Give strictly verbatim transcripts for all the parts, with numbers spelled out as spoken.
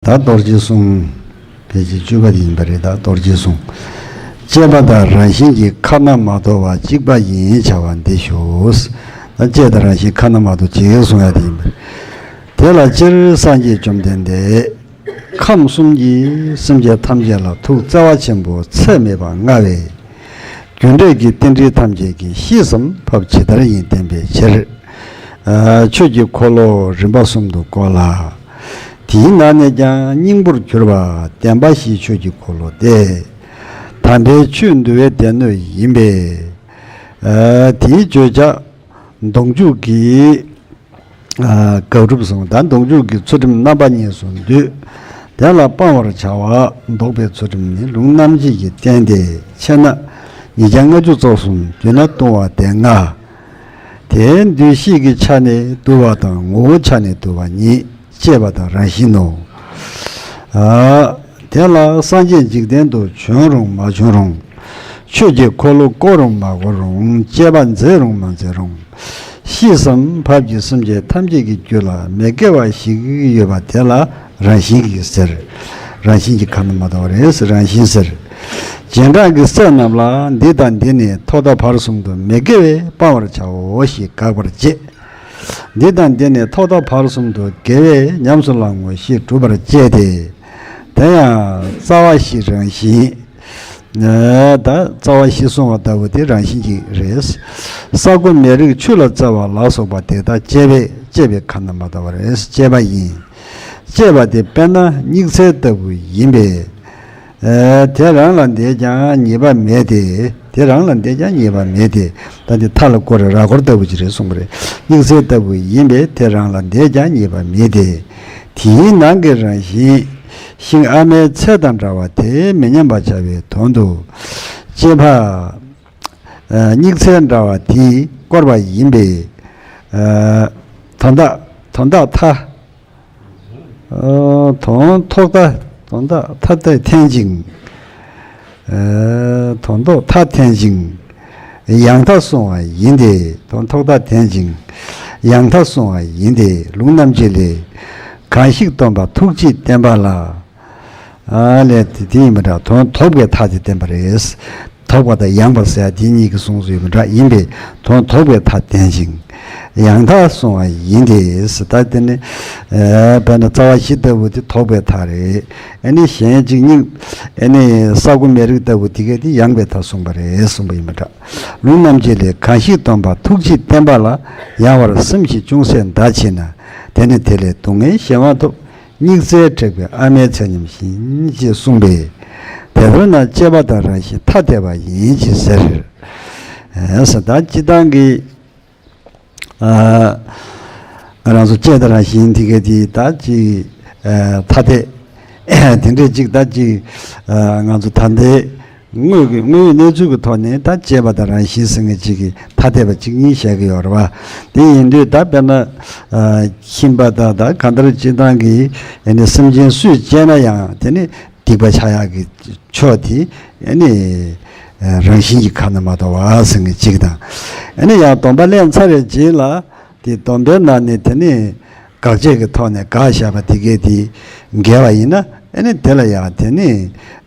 ད་རྡོ་རྗེ་གསུང་། ཕལ་ཆེར་བཅུ་པ་དེ་ཡིན་པ་རེད། ད་རྡོ་རྗེ་གསུང་། བཅས་པ་དང་རང་བཞིན་གྱིས། ཁ་ན་མ་ཐོ་བ་གཅིག་པ་ཡིན། བྱ་བ་འདི་ཞུ། ད་བཅས་དང་རང་བཞིན་ཁ་ན་མ་ཐོ་བྱེད་གསུང་ཡ་དེ་ཡིན་པ་རེད། དེ་ལ་སྤྱིར་སངས་རྒྱས་བཅོམ་ལྡན་འདས་ཁམས་གསུམ་གྱི་སེམས་ཅན་ཐམས་ཅད་ལ་ཐུགས་བརྩེ་བ་ཆེན་པོ་ཚད་མེད་པ་མངའ་བས། རྒྱུ་འབྲས་ཀྱི་རྟེན་འབྲེལ་ཐམས་ཅད་ཀྱི་ཤེས་སམ་འབབ་ཇི་ལྟར་ཡིན་བསྟན་པའི་ཕྱིར། ཨ། ཆོས་ཀྱི་འཁོར་ལོ་རིམ་པ་གསུམ་དུ་བསྐོར་ལ། དེའི་ནང་ནས་ཀྱང་སྙིང་པོར་གྱུར་པ་བདེན་པ་བཞིའི་ཆོས་ཀྱི་འཁོར་ལོ་སྟེ། དམ་པའི་ཆོས་འདུལ་བའི་སྡེ་སྣོད་ཡིན་པས། ཨ། དེའི་བརྗོད་བྱ་མདོ་མཇུག་གི། ཨ། དགག་སྒྲུབ་གསུམ་དང་མདོ་མཇུག་གི་ཚུལ་ཁྲིམས་རྣམ་པ་གཉིས་སུ་འདུས། དེ་ལ་སྤང་བར་བྱ་བ་བཟློག་པའི་ཚུལ་ཁྲིམས་ནི་ལུང་རྣམ་འབྱེད་ཀྱིས་བསྟན་ཏེ། ཕྱེ་ན་ཉིས་བརྒྱ་ལྔ་བཅུ་རྩ་གསུམ། བསྡུས་ན་ལྟུང་བ་སྡེ་ལྔ། དེའི་འདུས་ཤེས་ཀྱི་ཆ་ནས་བསྡུ་བ་དང་ངོ་བོ་ཆ་ནས་བསྡུ་བ་ཉིད་བཅས་པ་དང་རང་བཞིན་ནོ། ཨ། དེ་ལ་སངས་རྒྱས་འཇིག་རྟེན་དུ་བྱོན་རུང་མ་བྱོན་རུང་། ཆོས་ཀྱི་འཁོར་ལོ་བསྐོར་རུང་མ་བསྐོར་རུང་། བཅས་པ་མཛད་རུང་མ་མཛད་རུང་། ཤེས་སམ་འབབ་ཀྱི་སེམས་ཅན་ཐམས་ཅད་ཀྱི་རྒྱུད་ལ་མི་དགེ་བ་ཞིག་ཡོད་པ་དེ་ལ་རང་བཞིན་གྱིས་ཟེར། རང་བཞིན་གྱིས་ཁ་ན་མ་ཐོ་བ་རེད་ཟེར། རང་བཞིན་ཟེར། རྗེས་འབྲང་གི་སྲས་རྣམས་ལ་འདི་དང་འདི་ནི་ཐོག་མཐའ་བར་གསུམ་དུ་མི་དགེ་བས་སྤང་བར་བྱའོ་ཞེས་དགག་པར་བྱེད། འདི་དང་འདི་ནི་ཐོག་མཐའ་བར་གསུམ་དུ་དགེ་བས་ཉམས་སུ་བླང་ངོ་ཞེས་སྒྲུབ་པར་བྱེད་དེ། དེ་ཡང་རྩ་བ་བཞི་རང་བཞིན། ད་རྩ་བ་བཞི་གསུང་བ་ལྟ་བུ་དེ་རང་བཞིན་གྱིས་རེད། ས་རྒོ་མེ་རེག་ཆུ་ལ་རྩོལ་བ་ལ་སོགས་པ་དེ་དག་བཅས་པས་བཅས་པའི་ཁ་ན་མ་ཐོ་བ་རེད། བཅས་པ་ཡིན། བཅས་པ་དེ་དཔེར་ན་སྙིགས་ཚལ་ལྟ་བུ་ཡིན་པས། ཨ། དེ་རང་ལ་འདས་ཀྱང་ཉེས་པ་མེད་དེ། དེ་རང་ལ་འདས་ཀྱང་ཉེས་པ་མེད་དེ། ད་འདི་མཐའ་ལ་བསྐོར་ར་བསྐོར་ལྟ་བུ་ཅིག་རེད་གསུངས་པ་རེད། སྙིགས་ཚལ་ལྟ་བུ་ཡིན་པས་དེ་རང་ལ་འདས་ཀྱང་ཉེས་པ་མེད་དེ། དེའི་ནང་གི་རང་བཞིན་ཤིང་ཨ་མའི་ཚལ་དང་འདྲ་བ་དེ་མི་ཉམས་པར་བྱ་བའི་དོན་དུ། སྐྱེ་འཕགས། ཨ། སྙིགས་ཚལ་འདྲ་བ་དེས་བསྐོར་བ་ཡིན་པས། ཨ། དོན་དག་དོན་དག་མཐའ། ཨ། དོན་ཐོག་མཐའ། དོན་དག་མཐའ་དེ་འཐེན་ཅིང་། ཨ། དོན་ཐོག་མཐའ་འཐེན་ཅིང་། ཡང་མཐའ་གསུང་བ་ཡིན་ཏེ། དོན་ཐོག་མཐའ་འཐེན་ཅིང་། ཡང་མཐའ་གསུང་བ་ཡིན་ཏེ། ལུང་རྣམ་འབྱེད་ལས། གང་ཞིག་སྟོན་པ་ཐུགས་རྗེས་བསྟན་པ་ལ། ཨ་ལས་དེ་དེ་ཡིན་པ་འདྲ། དོན་ཐོག་པའི་མཐའ་དེ་བསྟན་པ་རེད། ཐོག་པ་དང་ཡངས་པ་ཟེར་ཡ་དེ་གཉིས་ཀྱི་གསུང་ཟིན་པ་འདྲ་ཡིན་པས། དོན་ཐོག་པའི་མཐའ་བསྟན་ཅིང་། ཡང་མཐའ་གསུང་བ་ཡིན་ཏེ། ད་དེ་ནི། ཨ། དཔེར་ན་རྩ་བ་བཞི་ལྟ་བུ་དེ་ཐོག་པའི་མཐའ་རེད། ཨ་ནི་གཞན་གཅིག་གཉིས། ཨ་ནི་ས་རྒོ་མེ་རེག་ལྟ་བུ་དེ་གས་དེ་ཡངས་པའི་མཐའ་གསུངས་པ་རེད་གསུངས་པ་ཡིན་པ་འདྲ། ལུང་རྣམ་འབྱེད་ལས། གང་ཞིག་སྟོན་པ་ཐུགས་རྗེས་བསྟན་པ་ལ། ཡང་བར་སེམས་ཤིང་ཅུང་ཟད་འདའ་ཕྱིན་ན། དེ་ནི་དེ་ལས་སྡུག་བསྔལ་གཞན་དབང་ཐོབ། སྙིགས་ཚལ་བྲེགས་པའི་ཨ་མའི་ཚལ་ཉམས་བཞིན། ཅེས་གསུངས་པས། དེ་ལྟར་ན་བཅས་པ་དང་རང་བཞིན་ཐ་དད་པ་ཡིན་ཅེས་ཟེར། ཨེ་ས་ད་སྤྱིར་བཏང་གི། ཨ། ང་རང་ཚོ་བཅས་དང་རང་བཞིན་དེ་ག་དེ་ད་ཅིག་ཨ། ཐ་དད། དེ་འདྲས་ཅིག་ད་ཅིག་ཨ། ང་ཚོ་ད་ལྟའི། དངོས་ཀྱི་དངོས་ཡོད་གནས་ཚུལ་གྱི་ཐོག་ནས་ད་བཅས་པ་དང་རང་བཞིན་ཟེར་མཁན་གཅིག་གིས་ཐ་དད་པ་གཅིག་གཉིས་བཤད་ཀྱི་ཡོད་རེད་བ། དེ་ཡིན་དུས་ད་དཔེར་ན། ཨ། ཁྱིམ་པ་དང་ད་གང་ལྟར་སྤྱིར་བཏང་གི་ཨ་ནི་སེམས་ཅན་སུས་བཅས་ན་ཡང་དེ་ནི་སྡིག་པ་ཆགས་ཡག་གི་ཕྱོགས་དེ་ཨ་ནི་རང་བཞིན་གྱིས་ཁ་ན་མ་ཐོ་བ་ཟེར་མཁན་གཅིག་དང་། ཨ་ནི་ཡང་སྡོམ་པ་ལེན་ཚར་བའི་རྗེས་ལ་དེ་སྡོམ་པའི་ནང་ནས་དེ་ནི། དགག་བྱའི་གི་ཐོག་ནས་དགག་བཞག་པ་དེ་གས་དེ་འགལ་བ་ཡིན་ན། ཨ་ནི་དེ་ལ་ཡང་དེ་ནི་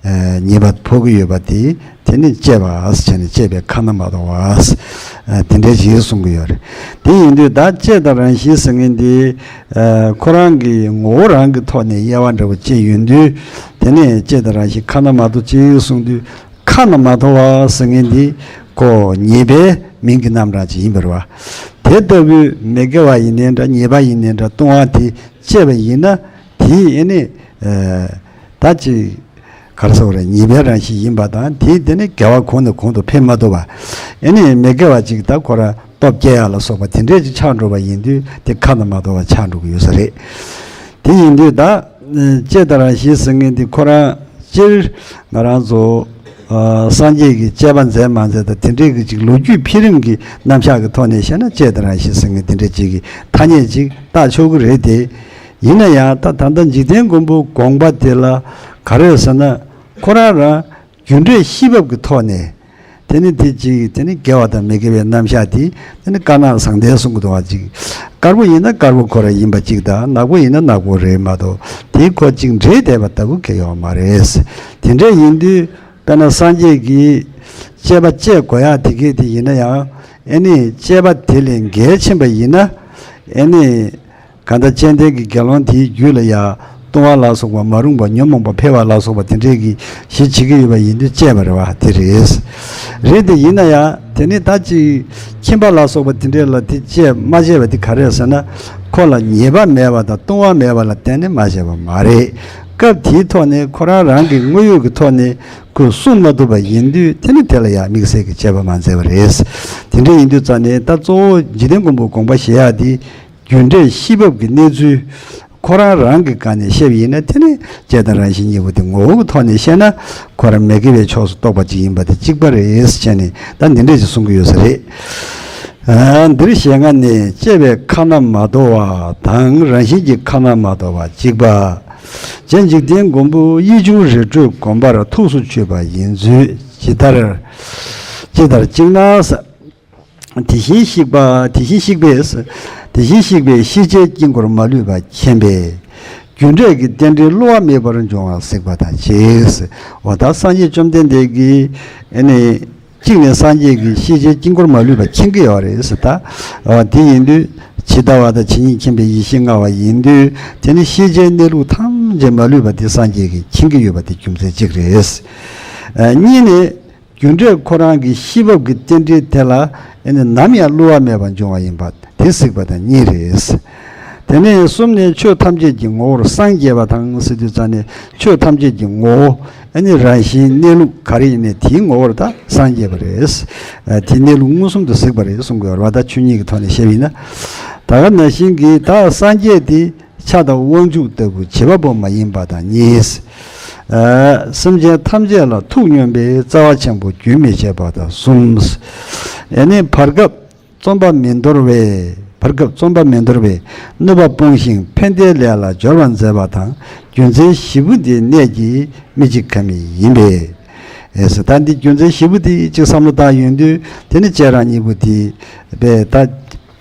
ཨ་ཉེས་པ་ཕོག་གི་ཡོད་པ་དེ་དེ་ནི་བཅས་པ་ཟེར་བྱས་ནས་བཅས་པའི་ཁ་ན་མ་ཐོ་བ་ཨ་དེ་འདྲའི་ཞིག་གསུང་གི་ཡོད་རེད། དེ་ཡིན་དུས་ད་བཅས་དང་རང་བཞིན་ཟེར་མཁན་དེ་ཨ་ཁོ་རང་གི་ངོ་བོ་རང་གི་ཐོག་ནས་དབྱེ་བ་འདྲ་བོ་བཅས་ཡོང་དུས། དེ་ནས་བཅས་དང་རང་བཞིན་ཁ་ན་མ་ཐོ་ཅེས་གསུང་དུས། ཁ་ན་མ་ཐོ་བ་ཟེར་མཁན་འདི་ཁོ་ཉེས་པའི་མིང་གི་རྣམ་གྲངས་ཅིག་ཡིན་པ་རེད་བ། དེ་ལྟ་བུའི་མི་དགེ་བ་ཡིན་ནའི་འདྲ། ཉེས་པ་ཡིན་ནའི་འདྲ། ལྟུང་བ་དེ་བཅས་པ་ཡིན་ན། དེ་ཨེ་ནི་ཨ་ད་ཅིག་ག་རེ་ཟེར་དགོས་རེད། ཉེས་པའི་རང་བཞིན་ཡིན་པ་དང་། དེ་དེ་ནི་དགེ་བ་གོང་ནས་གོང་དུ་འཕེལ་མ་ཐུབ་པ། ཨེ་ནི་མི་དགེ་བ་ཅིག་ད་ཁོ་ར་སྟོབས་སྐྱེ་ཡག་ལ་སོགས་པ་དེ་འདྲས་ཅིག་ཆགས་འགྲོ་བ་ཡིན་དུས། དེ་ཁ་ན་མ་ཐོ་བ་ཆགས་འགྲོ་གི་ཡོད་ས་རེད། དེ་ཡིན་དུས་ད་བཅས་དང་རང་བཞིན་ཟེར་མཁན་དེ་ཁོ་རང་སྤྱིར་ང་རང་ཚོ་ཨ་སངས་རྒྱས་ཀྱིས་བཅས་པ་མཛད་མ་མཛད་དང་། དེ་འདྲའི་གི་ཅིག་ལོ་རྒྱུས་འཕེལ་རིམ་གྱི་རྣམ་གཞག་གི་ཐོག་ནས་བཤད་ན། བཅས་དང་རང་བཞིན་ཟེར་མཁན་དེ་འདྲའི་ཅིག་གི་ཐ་སྙད་ཅིག་བཏགས་ཆོག་གི་རེད་དེ། ཡིན་ན་ཡང་ད་ད་ལྟ་འཇིག་རྟེན་མགོན་པོའི་དགོངས་པ་དེ་ལ་ག་རེ་ཟེར་ན། ཁོ་རང་རང་རྒྱུ་འབྲས་ཤེས་འབབ་ཀྱི་ཐོག་ནས། དེ་ནི་དེ་གཅིག་དེ་ནི་དགེ་བ་དང་མི་དགེ་བའི་རྣམ་གཞག་དེ་དེ་ནི་དཀར་ནག་བཟང་ལྡན་གསུང་གི་འདུག་བ་གཅིག་དཀར་པོ་ཡིན་ན་དཀར་པོ་ཁོ་རང་ཡིན་པ་གཅིག་དང་ནག་པོ་ཡིན་ན་ནག་པོ་རེད་མ་གཏོགས་དེ་ཁོ་གཅིག་འདྲེས་བསྡད་པ་ལྟ་བུ་གལ་ཡོད་མ་རེད། དེ་འདྲ་ཡིན་དུས་དཔེར་ན་སངས་རྒྱས་ཀྱིས་དཔྱད་པ་དཔྱད་དགོས་ཡག་དེ་གས་དེ་ཡིན་ན་ཡང་ཨེ་ནི་དཔྱད་པ་དེ་ལས་འགལ་ཕྱིན་པ་ཡིན་ན་ཨེ་ནི། གང་ལྟར་སྤྱན་ལྡན་གྱི་དགེ་སློང་དེའི་རྒྱུད་ལ་ཡང་ལྟུང་བ་ལ་སོགས་པ་མ་རུངས་པ་ཉོན་མོངས་པ་འཕེལ་བ་ལ་སོགས་པ་དེ་འདྲས་ཀྱི་གཞི་བྱེད་ཀྱི་ཡོད་པ་ཡིན་དུས་བཅས་པ་རེད་བ་དེ་རེད། རེད་དེ་ཡིན་ན་ཡང་དེ་ནི་ད་ཅིག་ཁྱིམ་པ་ལ་སོགས་པ་དེ་འདྲས་ལ་དེ་བཅས་མ་བཅས་པ་དེ་ག་རེ་ཟེར་ན་ཁོ་ལ་ཉེས་པ་མེད་པ་དང་ལྟུང་བ་མེད་པ་ལ་བརྟེན་ནས་མ་བྱས་པ་མ་རེད། སྐབས་དེའི་ཐོག་ནས་ཁོ་རང་རང་གི་དངོས་ཡོད་ཀྱི་ཐོག་ནས་ཁོས་བསྲུང་མ་ཐུབ་པ་ཡིན་དུས་དེ་ནི་དེ་ལ་ཡང་དམིགས་བསལ་གྱི་དཔྱད་པ་མ་མཛད་པ་རེད། དེ་འདྲ་ཡིན་དུས་ཙང་ནས་ད་གཙོ་བོ་འཇིག་རྟེན་མགོན་པོའི་དགོངས་པ་བཞེས་ཡག་དེ། རྒྱུ་འབྲས་ཤེས་བབ་ཀྱི་གནས་ཚུལ་ཁོ་རང་རང་གི་སྒང་ནས་བཤད་པ་ཡིན་ན་དེ་ནི་དཔྱད་དང་རང་བཞིན་གཉིས་པོ་དེ་ངོ་བོ་གི་ཐོག་ནས་བཤད་ན་ཁོ་རང་མི་དགེ་བའི་ཕྱོགས་སུ་གཏོགས་པ་ཅིག་ཡིན་པ་དེ་གཅིག་པ་རེད་བྱས་ནས་ད་འདི་འདྲས་ཅིག་གསུང་གི་ཡོད་ས་རེད། ཨ། འདིར་ཞེ་ལྔ་ནི་དཔྱད་པའི་ཁ་ན་མ་ཐོ་བ་དང་རང་བཞིན་གྱི་ཁ་ན་མ་ཐོ་བ་གཅིག་པ། སྤྱན་འཇིག་རྟེན་མགོན་པོ་དབྱིག་མཆོག་རི་ཁྲོད་དགོན་པར་ཐུགས་སུ་ཆུད་པ་ཡིན་ཚུལ་ཇི་ལྟར། ཇི་ལྟར་གཅིག་ན། དེ་བཞིན་གཤེགས་པ་དེ་བཞིན་གཤེགས་པས། དེ་བཞིན་གཤེགས་པས་ཤེས་བྱའི་དཀྱིལ་འཁོར་མ་ལུས་པ་མཁྱེན་པས། རྒྱུ་འབྲས་ཀྱི་རྟེན་འབྲེལ་བསླུ་བ་མེད་པར་འབྱུང་བ་གཟིགས་པ་དང་གཅིག་འོ་ད་སངས་རྒྱས་བཅོམ་ལྡན་འདས་ཀྱིས་ཨ་ནི། གཅིག་ནས་སངས་རྒྱས་ཀྱིས་ཤེས་བྱའི་དཀྱིལ་འཁོར་མ་ལུས་པ་མཁྱེན་གྱི་ཡོད་རེད་ཟེར་ད། འོ་དེ་ཡིན་དུས་ཇི་ལྟ་བ་དང་ཇི་སྙེད་མཁྱེན་པའི་ཡེ་ཤེས་མངའ་བ་ཡིན་དུས་དེ་ནི་ཤེས་བྱའི་གནས་ལུགས་ཐམས་ཅད་མ་ལུས་པ་དེ་སངས་རྒྱས་ཀྱིས་མཁྱེན་གྱི་ཡོད་པ་དེ་རྒྱུ་མཚན་གཅིག་རེད། གཉིས་ནས། རྒྱུ་འབྲས་ཁོ་རང་གི་ཤེས་བབ་ཀྱི་རྟེན་འབྲེལ་དེ་ལ་ཨེ་ནི་ནམ་ཡང་བསླུ་བ་མེད་པར་འབྱུང་བ་ཡིན་པ་དེ་གཟིགས་པ་དང་གཉིས་རེད། དེ་ནས་གསུམ་ནས་ཆོས་ཐམས་ཅད་ཀྱི་ངོ་བོར་སངས་རྒྱས་པ་དང་ཟེར་དུས་ཙང་ནས་ཆོས་ཐམས་ཅད་ཀྱི་ངོ་བོ་ཨེ་ནི་རང་བཞིན་གནས་ལུགས་ག་རེ་ཡིན་ནའི་དེའི་ངོ་བོར་ད་སངས་རྒྱས་པ་རེད། དེའི་གནས་ལུགས་མངོན་སུམ་དུ་གཟིགས་པ་རེད་གསུང་དགོས་པ་ད་ཆོས་ཉིད་ཀྱི་ཐོག་ནས་བཤད་པ་ཡིན་ན། ད་ག་ནང་བཞིན་གྱི་ད་སངས་རྒྱས་དེ། ཆ་དང་དབང་ཕྱུག་ལྟ་བུ་བྱེད་པ་པོ་མ་ཡིན་པ་དང་གཉིས། ཨ། སེམས་ཅན་ཐམས་ཅད་ལ་ཐུགས་སྙོམས་པའི་བརྩེ་བ་ཆེན་པོ་རྒྱུན་མི་འཆད་པ་དང་གསུམ། ཨེ་ནི་བར་སྐབས་རྩོམ་པ་མི་འདོར་བས་བར་སྐབས་རྩོམ་པ་མི་འདོར་བས་གནོད་པ་སྤོང་ཞིང་ཕན་བདེའི་ལས་ལ་སྦྱོར་བར་མཛད་པ་དང་རྒྱུ་མཚན་བཞི་པོ་འདི་གནད་ཀྱིས་མི་འཇིགས་ཁ་མིག་ཡིན་པས། ཨེ་ཟེར་ད་འདི་རྒྱུ་མཚན་བཞི་པོ་འདི་གཅིག་བསམ་བློ་བཏང་ཡོང་དུས་དེ་ནི་བྱེད་རང་གཉིས་པོ་དེ་བས་ད།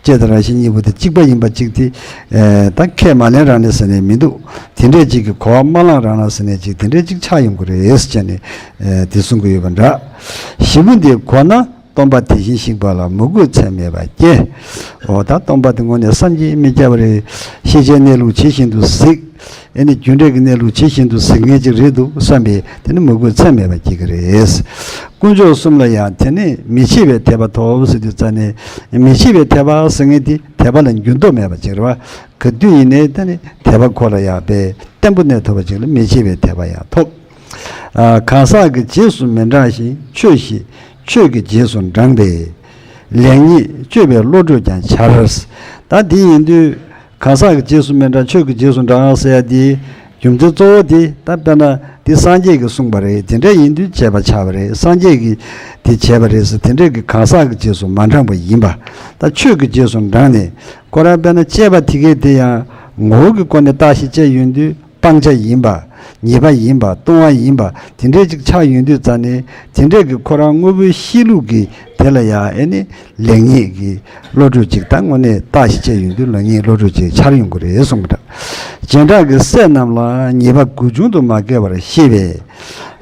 དཔྱད་དང་རང་བཞིན་གཉིས་པོ་དེ་གཅིག་པ་ཡིན་པ་གཅིག་དེ། ཨེ། ད་ཁས་མ་ལེན་རང་ལས་ཟེར་ནས་མི་འདུག་དེ་འདྲས་གཅིག་གི་གོ་བ་མ་བླངས་རང་ལ་ཟེར་ནས་གཅིག་དེ་འདྲས་གཅིག་ཆགས་ཡོང་གི་རེད་ཟེར་ནས། ཨེ། དེ་གསུང་གི་ཡོད་པ་འདྲ། བཞི་པོ་འདི་གོ་ན་སྟོང་པ་དེ་བཞིན་གཤེགས་པ་ལ་མོས་གུས་ཚད་མེད་པ་སྐྱེ། འོ་ད་སྟོང་པ་དེ་དངོས་གནས་བསམ་གྱིས་མི་ཁྱབ་པ་རེད། ཤེས་བྱའི་གནས་ལུགས་ཇི་བཞིན་དུ་གཟིགས། ཨེ་ནི་རྒྱུ་འབྲས་ཀྱི་གནས་ལུགས་ཇི་བཞིན་དུ་གཟིགས་མཁན་ཅིག་རེད་འདུག་བསམ་པས་དེ་ནི་མོས་གུས་ཚད་མེད་པ་སྐྱེ་གི་རེད། དཀོན་མཆོག་གསུམ་ལ་ཡང་དེ་ནི་མི་ཕྱེད་པའི་དད་པ་ཐོབ་ཟེར་དུས་ཙ་ནས་མི་ཕྱེད་པའི་དད་པ་ཟེར་མཁན་དེ་དད་པ་ལ་འགྱུར་ལྡོག་མེད་པ་ཅིག་རེད་བ། ག་དུས་ཡིན་ནའི་དེ་ནི་དད་པ་ཁོ་ལ་ཡང་དཔེ་བརྟན་པོ་གནས་ཐུབ་པ་ཅིག་ལ་མི་ཕྱེད་པའི་དད་པ་ཡང་ཐོབ། ཨ། གང་ཟག་གི་རྗེས་སུ་མི་འབྲང་ཞིང་ཆོས་ཤིག་ཆོས་ཀྱི་རྗེས་སུ་འབྲང་པས། ལེགས་ཉེས་དཔྱོད་པའི་བློ་གྲོས་ཀྱང་འཆར། ད་འདི་ཡིན་དུས། གང་ཟག་གི་རྗེས་སུ་མི་འབྲང་ཆོས་ཀྱི་རྗེས་སུ་འབྲང་ཟེར་ཡ་དེ། རྒྱུ་མཚན་གཙོ་བོ་དེ་ད་དཔེར་ན་དེ་སངས་རྒྱས་ཀྱིས་གསུངས་པ་རེད་དེ་འདྲ་ཡིན་དུས་བྱས་པ་ཆགས་པ་རེད་སངས་རྒྱས་ཀྱིས་དེ་བྱས་པ་རེད་ཟེར་དེ་འདྲས་ཀྱི་གང་ཟག་གི་རྗེས་སུ་མ་འབྲང་པ་ཡིན་པ། ད་ཆོས་ཀྱི་རྗེས་སུ་འབྲང་ནས་ཁོ་རང་དཔེར་ན་དཔྱད་པ་དེ་གས་དེ་ཡང་ངོ་བོ་གི་སྒོ་ནས་བརྟག་ཞིབ་བྱས་ཡོང་དུས། སྤང་བྱ་ཡིན་པ། ཉེས་པ་ཡིན་པ། ལྟུང་བ་ཡིན་པ། དེ་འདྲས་ཅིག་ཆགས་ཡོང་དུས་ཙ་ནས་དེ་འདྲས་ཀྱི་ཁོ་རང་དངོས་པོའི་གཤིས་ལུགས་ཀྱི་དེ་ལ་ཡང་ཨེ་ནི་ལེགས་ཉེས་ཀྱི་བློ་གྲོས་ཅིག་ད་དངོས་གནས་བརྟག་ཞིབ་བྱས་ཡོང་དུས་ལེགས་ཉེས་བློ་གྲོས་ཅིག་འཆར་ཡོང་གི་རེད་གསུངས་པ་འདྲ། བྱེ་བྲག་གི་སྲས་རྣམས་ལ་ཉེས་པ་གོས་ཆུང་དུ་མ་སྐྱེ་བར་ཤེས་པས།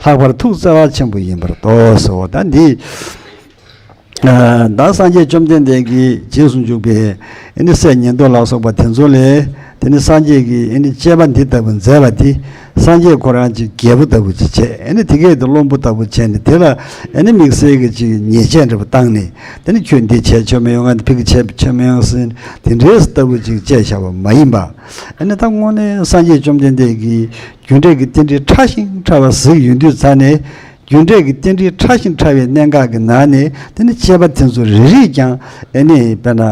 ལྷག་པར་ཐུགས་བརྩེ་བ་ཆེན་པོ་ཡིན་པར་རྟོགས་ཟེར་བ་ད་འདི། ད་སངས་རྒྱས་བཅོམ་ལྡན་འདས་ཀྱི་རྗེས་སུ་འཇུག་པའི་ཨེ་ནི་སྲས་ཉན་ཐོས་ལ་སོགས་པ་དེ་ཚོ་ལས་དེ་ནི་སངས་རྒྱས་ཀྱིས་ཨེ་ནི་དཔྱད་པ་འདི་ལྟ་བུ་མཛད་པ་དེ་སངས་རྒྱས་ཁོ་རང་ཅིག་རྒྱལ་པོ་ལྟ་བུ་ཅིག་བྱས་ཨེ་ནི་དེ་གས་དེ་བློན་པོ་ལྟ་བུ་བྱས་ནས་དེ་ལ་ཨེ་ནི་དམིགས་བསལ་གྱི་ཅིག་ཉེས་ཆད་འདྲ་པོ་བཏང་ནས་དེ་ནི་ཁྱོད་འདི་བྱས་ཆོག་མི་ཡོང་ང་འདི་ཕ་གི་བྱས་ཆོག་མི་ཡོང་ཟེར་དེ་འདྲའི་ལྟ་བུ་ཅིག་བྱས་བཞག་པ་མ་ཡིན་པ་ཨེ་ནི་ད་དངོས་གནས་སངས་རྒྱས་བཅོམ་ལྡན་འདས་ཀྱིས་རྒྱུ་འབྲས་ཀྱི་རྟེན་འབྲེལ་ཕྲ་ཞིང་ཕྲ་བ་གཟིགས་ཡོང་དུས་ཙ་ནས། རྒྱུ་འབྲས་ཀྱི་རྟེན་འབྲེལ་ཕྲ་ཞིང་ཕྲ་བའི་གནད་འགག་གི་ནང་ནས་དེ་ནི་དཔྱད་པ་དེ་ཚོ་རེ་རེས་ཀྱང་ཨེ་ནི་དཔེར་ན་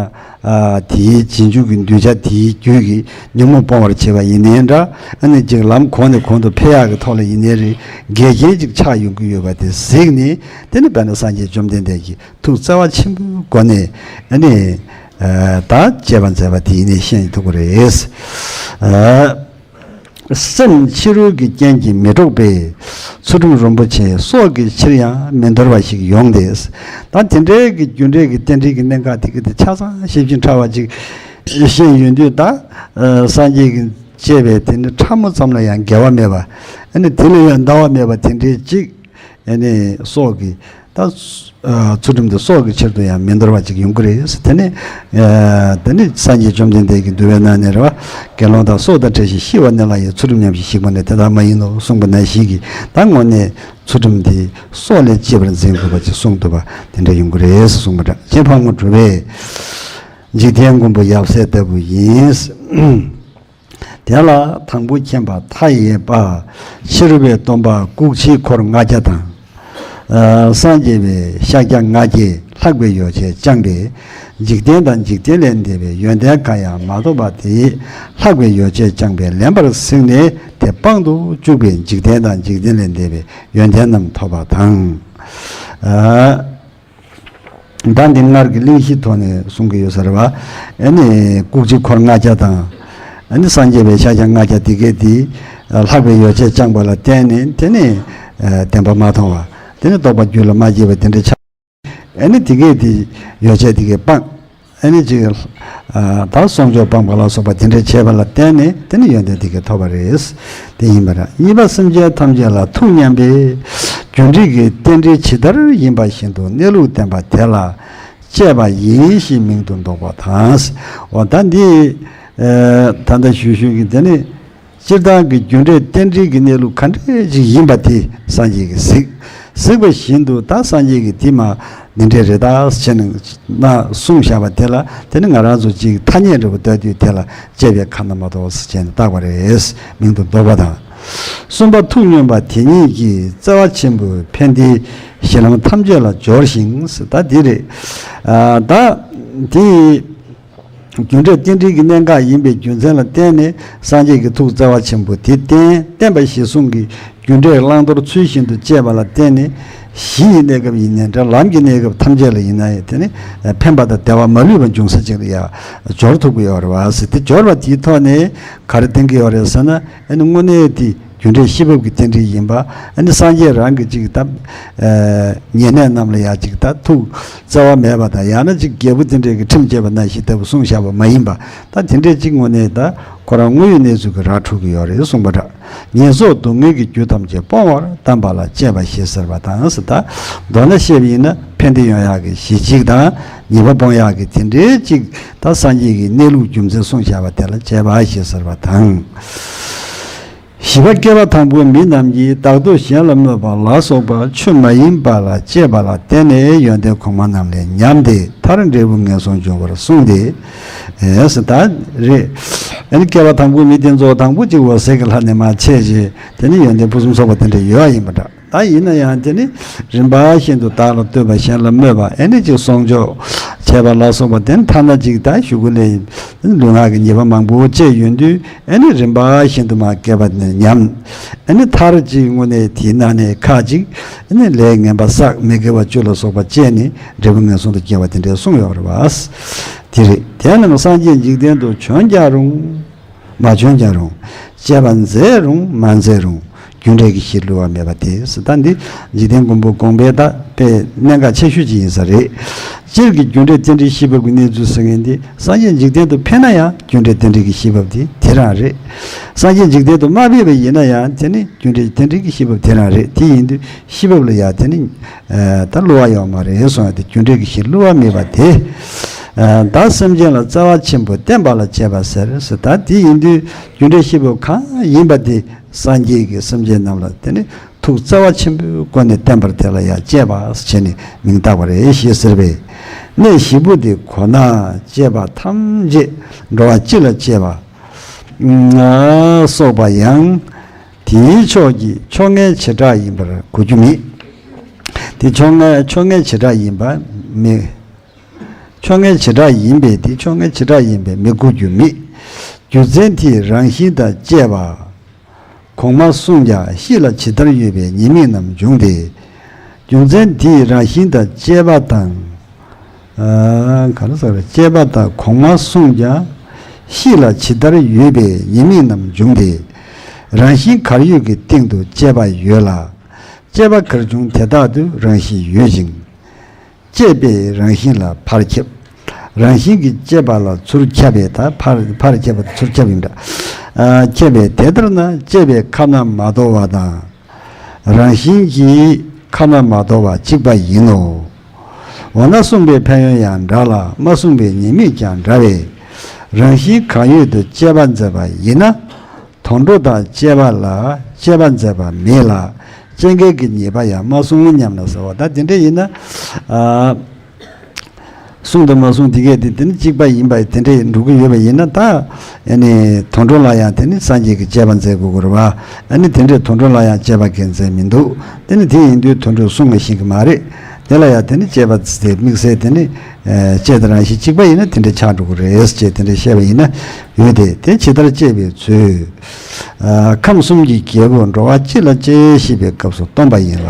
ཨ་དེའི་རྗེས་འཇུག་གི་གདུལ་བྱ་དེའི་རྒྱུད་ཀྱི་ཉོན་མོངས་སྤོང་བར་བྱེད་པ་ཡིན་ནའི་འདྲ་ཨ་ནི་ཅིག་ལམ་གོང་ནས་གོང་དུ་འཕེལ་ཡག་གི་ཐོག་ལ་ཡིན་ནའི་རེད་འགལ་རྐྱེན་ཅིག་ཆགས་ཡོང་གི་ཡོད་པ་དེ་གཟིགས་ནས་དེ་ནི་དཔེར་ན་སངས་རྒྱས་བཅོམ་ལྡན་འདས་ཀྱིས་ཐུགས་བརྩེ་བ་ཆེན་པོའི་སྒོ་ནས་ཨ་ནི་ཨ་ད་དཔྱད་པ་མཛད་པ་དེ་ཡིན་ནའི་ཤེས་ཐུབ་ཀྱི་རེད། ཨ། སེམས་ཕྱི་རོལ་གྱི་རྐྱེན་གྱིས་མི་འགྲོགས་པའི་ཚུལ་ཁྲིམས་རིན་པོ་ཆེ་སྲོག་གི་ཕྱིར་ཡང་མི་འདོར་བ་ཞིག་ཡོང་སྟེ། ད་དེ་འདྲའི་གི་རྒྱུ་འབྲས་ཀྱི་རྟེན་འབྲེལ་གྱི་གནད་འགག་དེ་གི་དེ་ཆ་ཚང་ཞིབ་ཅིང་ཕྲ་བ་ཅིག་ཤེས་ཡོང་དུས། ད་སངས་རྒྱས་ཀྱིས་བཅས་པའི་དེ་ནི་ཕྲ་མོ་ཙམ་ལ་ཡང་འགལ་བ་མེད་པ། ཨ་ནི་དེ་ལས་ཡང་འདའ་བ་མེད་པ་དེ་འདྲའི་ཅིག་ཨ་ནི་སྲོག་གི་ད་ཚུལ་ཁྲིམས་དེ་སྲོག་གི་ཕྱིར་དུ་ཡང་མི་འདོར་བ་ཅིག་ཡོང་གི་རེད། དེ་ནི་དེ་ནི་སངས་རྒྱས་བཅོམ་ལྡན་འདས་ཀྱིས་འདུལ་བའི་ནང་ནས་རེད་བ། དགེ་སློང་དག་སྲོག་དང་བྲལ་ཞིང་ཤི་བ་ནི་ལ་ཡང་ཚུལ་ཁྲིམས་ཉམས་ཤིང་ཞིག་པ་ནི་དེ་ལྟར་མ་ཡིན་ནོ་གསུངས་པ་ནང་བཞིན་གྱི། ད་དངོས་གནས་ཚུལ་ཁྲིམས་དེ་སྲོག་ལས་གཅེས་པར་འཛིན་དགོས་པ་ཅིག་གསུངས་འདུག་པ་དེ་འདྲ་ཡོང་གི་རེད་གསུངས་པ་འདྲ། རྗེ་ཕག་མོ་གྲུ་པས་འཇིག་རྟེན་མགོན་པོ་ཡབ་སྲས་ལྟ་བུ་ཡིན། དེ་ལ་དང་པོ་མཁྱེན་པ་མཐའ་ཡས་པ། ཕྱི་རོལ་པའི་སྟོན་པ་བཀུག་བྱའི་འཁོར་ལྔ་བརྒྱ་དང་། ཨ་སངས་རྒྱས་པའི་ཤཱཀྱ་ལྔ་བརྒྱས་ལྷག་པའི་ཡོ་བྱད་བཅངས་པས། འཇིག་རྟེན་དང་འཇིག་རྟེན་ལས་འདས་པའི་ཡོན་ཏན་གང་ཡང་མ་ཐོབ་པ་དེས་ལྷག་པའི་ཡོ་བྱད་བཅངས་པས་ལེན་པར་གཟིགས་ནས་དེ་དཔང་དུ་བཅུག་པས་འཇིག་རྟེན་དང་འཇིག་རྟེན་ལས་འདས་པའི་ཡོན་ཏན་རྣམས་ཐོབ་པ་དང་། ཨ། ད་འདི་སྔར་གྱི་གླེང་གཞིའི་ཐོག་ནས་གསུང་གི་ཡོད་ས་རེད་བ། ཨ་ནི་བཀུག་བྱའི་འཁོར་ལྔ་བརྒྱ་དང་། ཨ་ནི་སངས་རྒྱས་པའི་ཤཱཀྱ་ལྔ་བརྒྱ་དེ་གས་དེ་ལྷག་པའི་ཡོ་བྱད་བཅངས་པ་ལ་བརྟེན་ནས་དེ་ནི་བདེན་པ་མ་མཐོང་བ། དེ་ནི་རྟོགས་པ་རྒྱུད་ལ་མ་སྐྱེས་པ་དེ་འདྲ་ཆགས། ཨ་ནི་དེ་གས་དེ་ཡོ་བྱད་དེ་གས་སྤངས། ཨ་ནི་ཅིག་ད་གསོག་འཇོག་སྤངས་པ་ལ་སོགས་པ་དེ་འདྲ་བྱས་པ་ལ་བརྟེན་ནས་དེ་ནི་ཡོན་ཏན་དེ་གས་ཐོབ་པ་རེད། དེ་ཡིན་པ་རེད། གཉིས་པ་སེམས་ཅན་ཐམས་ཅད་ལ་ཐུགས་མཉམ་པས་རྒྱུ་འབྲས་ཀྱི་རྟེན་འབྲེལ་ཇི་ལྟར་ཡིན་པ་བཞིན་དུ་གནས་ལུགས་བསྟན་པ་དེ་ལ་དཔྱད་པ་ཡིན་ཞེས་མིང་དུ་འདོགས་པ་དང་། འོ་ད་འདི་ད་ལྟ་ཞུ་ཞུ་གི་དེ་ནི་སྤྱིར་བཏང་གི་རྒྱུ་འབྲས་རྟེན་འབྲེལ་གྱི་གནས་ལུགས་ག་འདྲ་ཅིག་ཡིན་པ་དེ་སངས་རྒྱས་ཀྱིས་གཟིགས། གཟིགས་པ་བཞིན་དུ་ད་སངས་རྒྱས་ཀྱིས་དེ་མ་འདི་འདྲས་རེད་ད་ཟེར་ནས་གསུངས་བཞག་པ་དེ་ལ་དེ་ནི་ང་རང་ཚོ་ཅིག་ཐ་སྙད་འདྲ་པོ་བལྟ་དུས་དེ་ལ་དཔྱད་པའི་ཁ་ན་མ་ཐོ་ཟེར་བྱས་ནས་བཏགས་པ་རེད། མིང་དུ་འདོགས་པ་དང་། གསུམ་པ་ཐུགས་སྙོམས་པ་དེ་ཉིད་ཀྱིས་བརྩེ་བ་ཆེན་པོས་ཕན་བདེའི་གཞན་ལམ་ཐམས་ཅད་ལ་སྦྱོར་ཞིང་། ད་འདི་རེད། ཨ་ད་དེ་རྒྱུ་འབྲས་རྟེན་འབྲེལ་གྱི་གནད་འགག་ཡིན་པའི་རྒྱུ་མཚན་ལ་བརྟེན་ནས་སངས་རྒྱས་ཀྱི་ཐུགས་བརྩེ་བ་ཆེན་པོ་དེ་བསྟན། བསྟན་པ་གཞིར་བཟུང་གི་རྒྱུ་འབྲས་བླང་དོར་ཚུལ་བཞིན་དུ་དཔྱད་པ་ལ་བརྟེན་ནས་གཞི་ཡི་གནས་སྐབས་ཡིན་ནའི་འདྲ། ལམ་གྱི་གནས་སྐབས་ཐམས་ཅད་ལ་ཡིན་ན་ཡང་དེ་ནི་ཕན་པ་དང་བདེ་བ་མ་ལུས་པ་འབྱུང་ས་ཅིག་ལ་ཡང་སྦྱོར་ཐུབ་ཀྱི་ཡོད་རེད་བ་ཟེར། དེ་སྦྱོར་བ་དེའི་ཐོག་ནས་ག་རེ་བསྟན་གྱི་ཡོད་རེད་ཟེར་ན། ཨ་ནི་དངོས་གནས་དེ་རྒྱུ་འབྲས་ཤེས་བབ་ཀྱི་རྟེན་འབྲེལ་ཡིན་པ། ཨ་ནི་སངས་རྒྱས་རང་གི་ཅིག་ད་ཨ་ཉེ་གནས་རྣམས་ལ་ཡང་ཅིག་ད་ཐུགས་བརྩེ་བ་མེད་པ་དང་། ཡང་ན་ཅིག་རྒྱལ་པོ་དེ་འདྲས་ཀྱི་ཁྲིམས་བཅད་པ་ནང་བཞིན་ལྟ་བུ་གསུངས་བཞག་པ་མ་ཡིན་པ། ད་དེ་འདྲས་ཅིག་དངོས་གནས་ད་ཁོ་རང་དངོས་ཡོད་གནས་ཚུལ་གྱི་ར་འཕྲོད་ཀྱི་ཡོད་རེད་གསུངས་པ་འདྲ། ངན་སོང་སྡུག་བསྔལ་གྱི་རྒྱུ་ཐམས་ཅད་སྤོང་བར་གདམས་པ་ལ་དཔྱད་པ་ཞེས་ཟེར་བ་དང་ཟེར། ད་མདོར་ན་བཤད་པ་ཡིན་ན་ཕན་བདེ་ཡོང་ཡག་གི་གཞི་གཅིག་དང་ཉེས་པ་སྤོང་ཡག་གི་དེ་འདྲའི་གཅིག་ད་སངས་རྒྱས་ཀྱི་གནས་ལུགས་རྒྱུ་མཚན་གསུངས་བཞག་པ་དེ་ལ་དཔྱད་པ་ཞེས་ཟེར་བ་དང་། བཞི་པ་བསྐལ་པ་དང་པོའི་མི་རྣམས་ཀྱིས་བདག་སྡུག་གཞན་ལ་སྨོད་པ་ལ་སོགས་པ་ཆོས་མ་ཡིན་པ་ལ་དཔྱད་པ་ལ་བརྟེན་ནས་ཡོན་ཏན་གོང་མ་རྣམས་ལས་ཉམས་ཏེ་མཐར་འབྲས་བུ་ངན་སོང་འབྱུང་བར་གསུངས་ཏེ། ཨེ་ཟེར་ད་རེད། ཨ་ནི་བསྐལ་པ་དང་པོའི་མི་དེ་ཚོ་དང་པོ་གཅིག་འོད་གསལ་གྱི་ལྷ་ནས་མར་ཆད་བྱས་དེ་ནི་ཡོན་ཏན་ཕུན་སུམ་ཚོགས་པ་དེ་འདྲ་ཡོད་ཡིན་པ་འདྲ། ད་ཡིན་ན་ཡང་དེ་ནི་རིམ་པ་བཞིན་དུ་བདག་ལ་ལྟོས་པ་གཞན་ལ་སྨོད་པ། ཨེ་ནི་ཅིག་གསོག་འཇོག་བྱས་པ་ལ་སོགས་པ་དེ་ནི་ཐ་ན་ཅིག་ད་གཞུག་གུ་ལས་ལུས་ངག་གི་ཉེས་པ་མང་པོ་བཅས་ཡོང་དུས། ཨེ་ནི་རིམ་པ་བཞིན་དུ་མར་བསྐལ་པ་ནས་ཉམས། ཨེ་ནི་མཐར་ཅིག་དངོས་གནས་དེའི་ནང་ནས་ཁ་ཅིག་ཨེ་ནི་ལས་ངན་པ་བསགས། མི་དགེ་བ་བཅུ་ལ་སོགས་པ་བཅས་ནས་འབྲས་བུ་ངན་སོང་དུ་སྐྱེ་བ་དེ་འདྲ་གསུངས་ཡོད་རེད་བ། དེ་རེད། དེ་རྣམས་སངས་རྒྱས་འཇིག་རྟེན་དུ་བྱོན་ཀྱང་རུང་། མ་བྱོན་ཀྱང་རུང་། དཔྱད་པ་མཛད་རུང་མ་མཛད་རུང་། རྒྱུ་འབྲས་ཀྱི་གཞིར་བསླུ་བ་མེད་པ་དེ། ད་འདི་འཇིག་རྟེན་མགོན་པོ་དགོངས་པའི་ད་དཔེ་གནད་འགག་ཆེ་ཤོས་ཅིག་ཡིན་ས་རེད། སྤྱིར་གྱི་རྒྱུ་འབྲས་རྟེན་འབྲེལ་ཤེས་བབ་ཀྱི་གནས་ཚུལ་ཟེར་མཁན་འདི་སངས་རྒྱས་འཇིག་རྟེན་དུ་ཕེབས་ན་ཡང་རྒྱུ་འབྲས་རྟེན་འབྲེལ་གྱི་ཤེས་བབ་དེ་དེ་རང་རེད། སངས་རྒྱས་འཇིག་རྟེན་དུ་མ་ཕེབས་པ་ཡིན་ན་ཡང་དེ་ནི་རྒྱུ་འབྲས་རྟེན་འབྲེལ་གྱི་ཤེས་བབ་དེ་རང་རེད། དེ་ཡིན་དུས་ཤེས་བབ་ལ་ཡང་དེ་ནི་ད་བསླུ་བ་ཡོད་མ་རེད་གསུངས་ཡ་དེ། རྒྱུ་འབྲས་ཀྱི་གཞིར་བསླུ་བ་མེད་པ་དེ། ད་སེམས་ཅན་ལ་བརྩེ་བ་ཆེན་པོས་བསྟན་པ་ལ་དཔྱད་པ་ཟེར་ཟེར། ད་དེ་ཡིན་དུས་རྒྱུ་འབྲས་ཤེས་བབ་གང་ཡིན་པ་དེ་སངས་རྒྱས་ཀྱིས་སེམས་ཅན་རྣམས་ལ་དེ་ནི་ཐུགས་བརྩེ་བ་ཆེན་པོའི་སྒོ་ནས་བསྟན་པར་དེ་ལ་ཡང་དཔྱད་པ་ཟེར་བྱས་ནས་མིང་བཏགས་པ་རེད་ཞེས་ཟེར་བས། གནས་བཞི་པོ་དེ་གོ་ན་དཔྱད་པ་ཐམས་ཅད་འགྲོ་བ་སྤྱི་ལ་དཔྱད་པ་སོགས་པ་ཡང་དེའི་ཕྱོགས་ཀྱི་ཕྱོགས་སྔའི་བྱེ་བྲག་ཡིན་པར་གོ་རྒྱུ་མེད། དེ་ཕྱོགས་སྔའི་ཕྱོགས་སྔའི་བྱེ་བྲག་ཡིན་པ་མེད། ཕྱོགས་སྔའི་བྱེ་བྲག་ཡིན་པས་དེ་ཕྱོགས་སྔའི་བྱེ་བྲག་ཡིན་པས་མི་གོ་རྒྱུ་མེད། རྒྱུ་མཚན་དེའི་རང་བཞིན་དང་བཅས་པ། གོང་མ་གསུངས་ཀྱང་གཤིས་ལ་ཇི་ལྟར་ཡོད་པའི་ཉེས་དམིགས་རྣམས་འབྱུང་སྟེ། རྒྱུ་མཚན་དེའི་རང་བཞིན་དང་བཅས་པ་དང་། ཨ་ག་རེ་ཟེར། བཅས་པ་དང་གོང་མ་གསུངས་ཀྱང་གཤིས་ལ་ཇི་ལྟར་ཡོད་པའི་ཉེས་དམིགས་རྣམས་འབྱུང་སྟེ། རང་བཞིན་གར་ཡོད་ཀྱི་སྟེང་དུ་སྐྱེས་པ་ཡོད་ལ། སྐྱེས་པ་གར་བྱུང་དེ་དག་ཏུ་རང་བཞིན་ཡོད་ཅིང་། སྐྱེས་པས་རང་བཞིན་ལ་ཕར་ཁྱབ། རང་བཞིན་གྱིས་སྐྱེས་པ་ལ་ཚུར་ཁྱབ་པས། ད་ཕར་ཕར་ཁྱབ་པ་ཚུར་ཁྱབ་ཡིན་འདྲ། ཨ་ཁྱབ་པས། དེ་ལྟར་ན་སྐྱེས་པའི་ཁ་ན་མ་དོ་བ་དང་། རང་བཞིན་གྱིས་ཁ་ན་མ་དོ་བ་གཅིག་པ་ཡིན་ནོ། འོ་ན་གསུངས་པའི་ཕན་ཡོན་ཡང་འདྲ་ལ། མ་གསུངས་པའི་ཉེས་དམིགས་ཀྱང་འདྲ་བས། རང་བཞིན་གང་ཡོད་དུ་དཔྱད་པ་མཛད་པ་ཡིན་ན། དོན་འགྲོ་དང་བཅས་པ་ལ་དཔྱད་པ་མཛད་པ་མེད་ལ། སྐྱེ་འགལ་གྱི་ཉེས་པ་ཡང་མ་གསུངས་སྙམ་ན་ཟེར་བ། ད་དེ་འདྲ་ཡིན་ན། ཨ་གསུངས་དང་མ་གསུངས་དེ་གས་དེ་དེ་ནི་གཅིག་པ་ཡིན་པ་དེ་འདྲ་འགྲོ་གི་ཡོད་པ་ཡིན་ན། ད་ཨ་ནི་དོན་འགྲོ་ལ་ཡང་དེ་ནི་སངས་རྒྱས་ཀྱིས་དཔྱད་པ་མཛད་དགོས་ཀྱི་རེད་བ། ཨ་ནི་དེ་འདྲས་དོན་འགྲོ་ལ་ཡང་དཔྱད་པ་གས་མཛད་མི་འདུག་དེ་ནི་དེ་ཡིན་དུས་དོན་འགྲོས་གསུང་ངེས་ཤེས་ཀྱི་མ་རེད། དེ་ལ་ཡང་དེ་ནི་དཔྱད་པ་དེ་དམིགས་བསལ་དེ་ནི། ཨ་སྐྱེ་དང་རང་བཞིན་གཅིག་པ་ཡིན་ན་དེ་འདྲ་ཆགས་འགྲོ་གི་རེད་ཅེས་དེ་འདྲ་བཤད་པ་ཡིན་ན་ཡོད་དེ། དེ་ཇི་ལྟར་དཔྱད་པའི་ཚུལ། ཨ་ཁམས་གསུམ་གྱི་རྒྱལ་པོ་འགྲོ་བ་སྤྱི་ལ་དཔྱད་ཞེས་པའི་སྐབས་སུ་སྟོན་པ་ཡིན་ལ།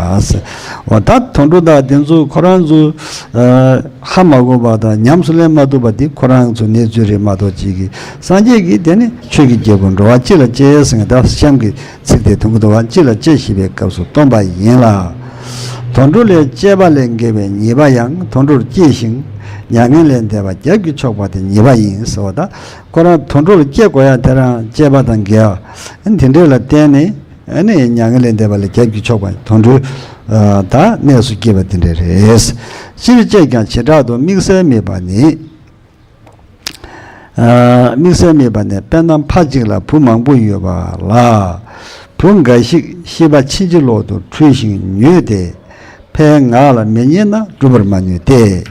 འོ་ད་དོན་འགྲོ་དག་དེ་ཚོ་ཁོ་རང་ཚོ་ཨ་ཧ་མ་གོ་བ་དང་ཉམས་སུ་ལེན་མ་ཐུབ་པ་དེ་ཁོ་རང་ཚོ་གནས་ཚུལ་རེད་མ་གཏོགས་ཅིག་གིས། སངས་རྒྱས་ཀྱིས་དེ་ནི་ཆོས་ཀྱི་རྒྱལ་པོ་འགྲོ་བ་སྤྱི་ལ་དཔྱད་ཟེར་ད་གཤམ་གྱི་ཚིག་དེ་དོན་གྱི་འགྲོ་བ་སྤྱི་ལ་དཔྱད་ཞེས་པའི་སྐབས་སུ་སྟོན་པ་ཡིན་ལ། དོན་འགྲོ་ལས་དཔྱད་པ་ལས་འགལ་བའི་ཉེས་པ་ཡང་དོན་འགྲོར་སྐྱེས་ཤིང་མྱ་ངན་ལས་འདས་པ་རྒྱབ་ཀྱིས་ཕྱོགས་པ་དེ་ཉེས་པ་ཡིན་ཟེར་བ། ད་ཁོ་རང་དོན་འགྲོ་ལ་སྐྱེ་དགོས་ཡ་དེ་རང་དཔྱད་པ་དང་འགལ་བ་དེ་འདྲས་ལ་བརྟེན་ནས་ཨ་ནི་མྱ་ངན་ལས་འདས་པ་ལ་རྒྱབ་ཀྱིས་ཕྱོགས་པ་དོན་འགྲོའི་ད་གནས་སུ་སྐྱེས་པ་དེ་འདྲས་རེད། སྤྱིར་དཔྱད་ཀྱང་བྱེ་བྲག་ཏུ་དམིགས་བསལ་དམིགས་པ་ནི། ཨ་དམིགས་བསལ་དམིགས་པ་ནི། དཔེར་ན་ཕ་གཅིག་ལ་བུ་མང་པོ་ཡོད་པ་ལ། བུ་འགའ་ཞིག་ཤེས་པ་ཕྱིན་ཅི་ལོག་ཏུ་འཁྲུལ་ཞིང་མྱོས་ཏེ། ཕའི་ངག་ལ་མི་ཉན་ན་སྒྲུབ་པར་མ་ནུས་ཏེ།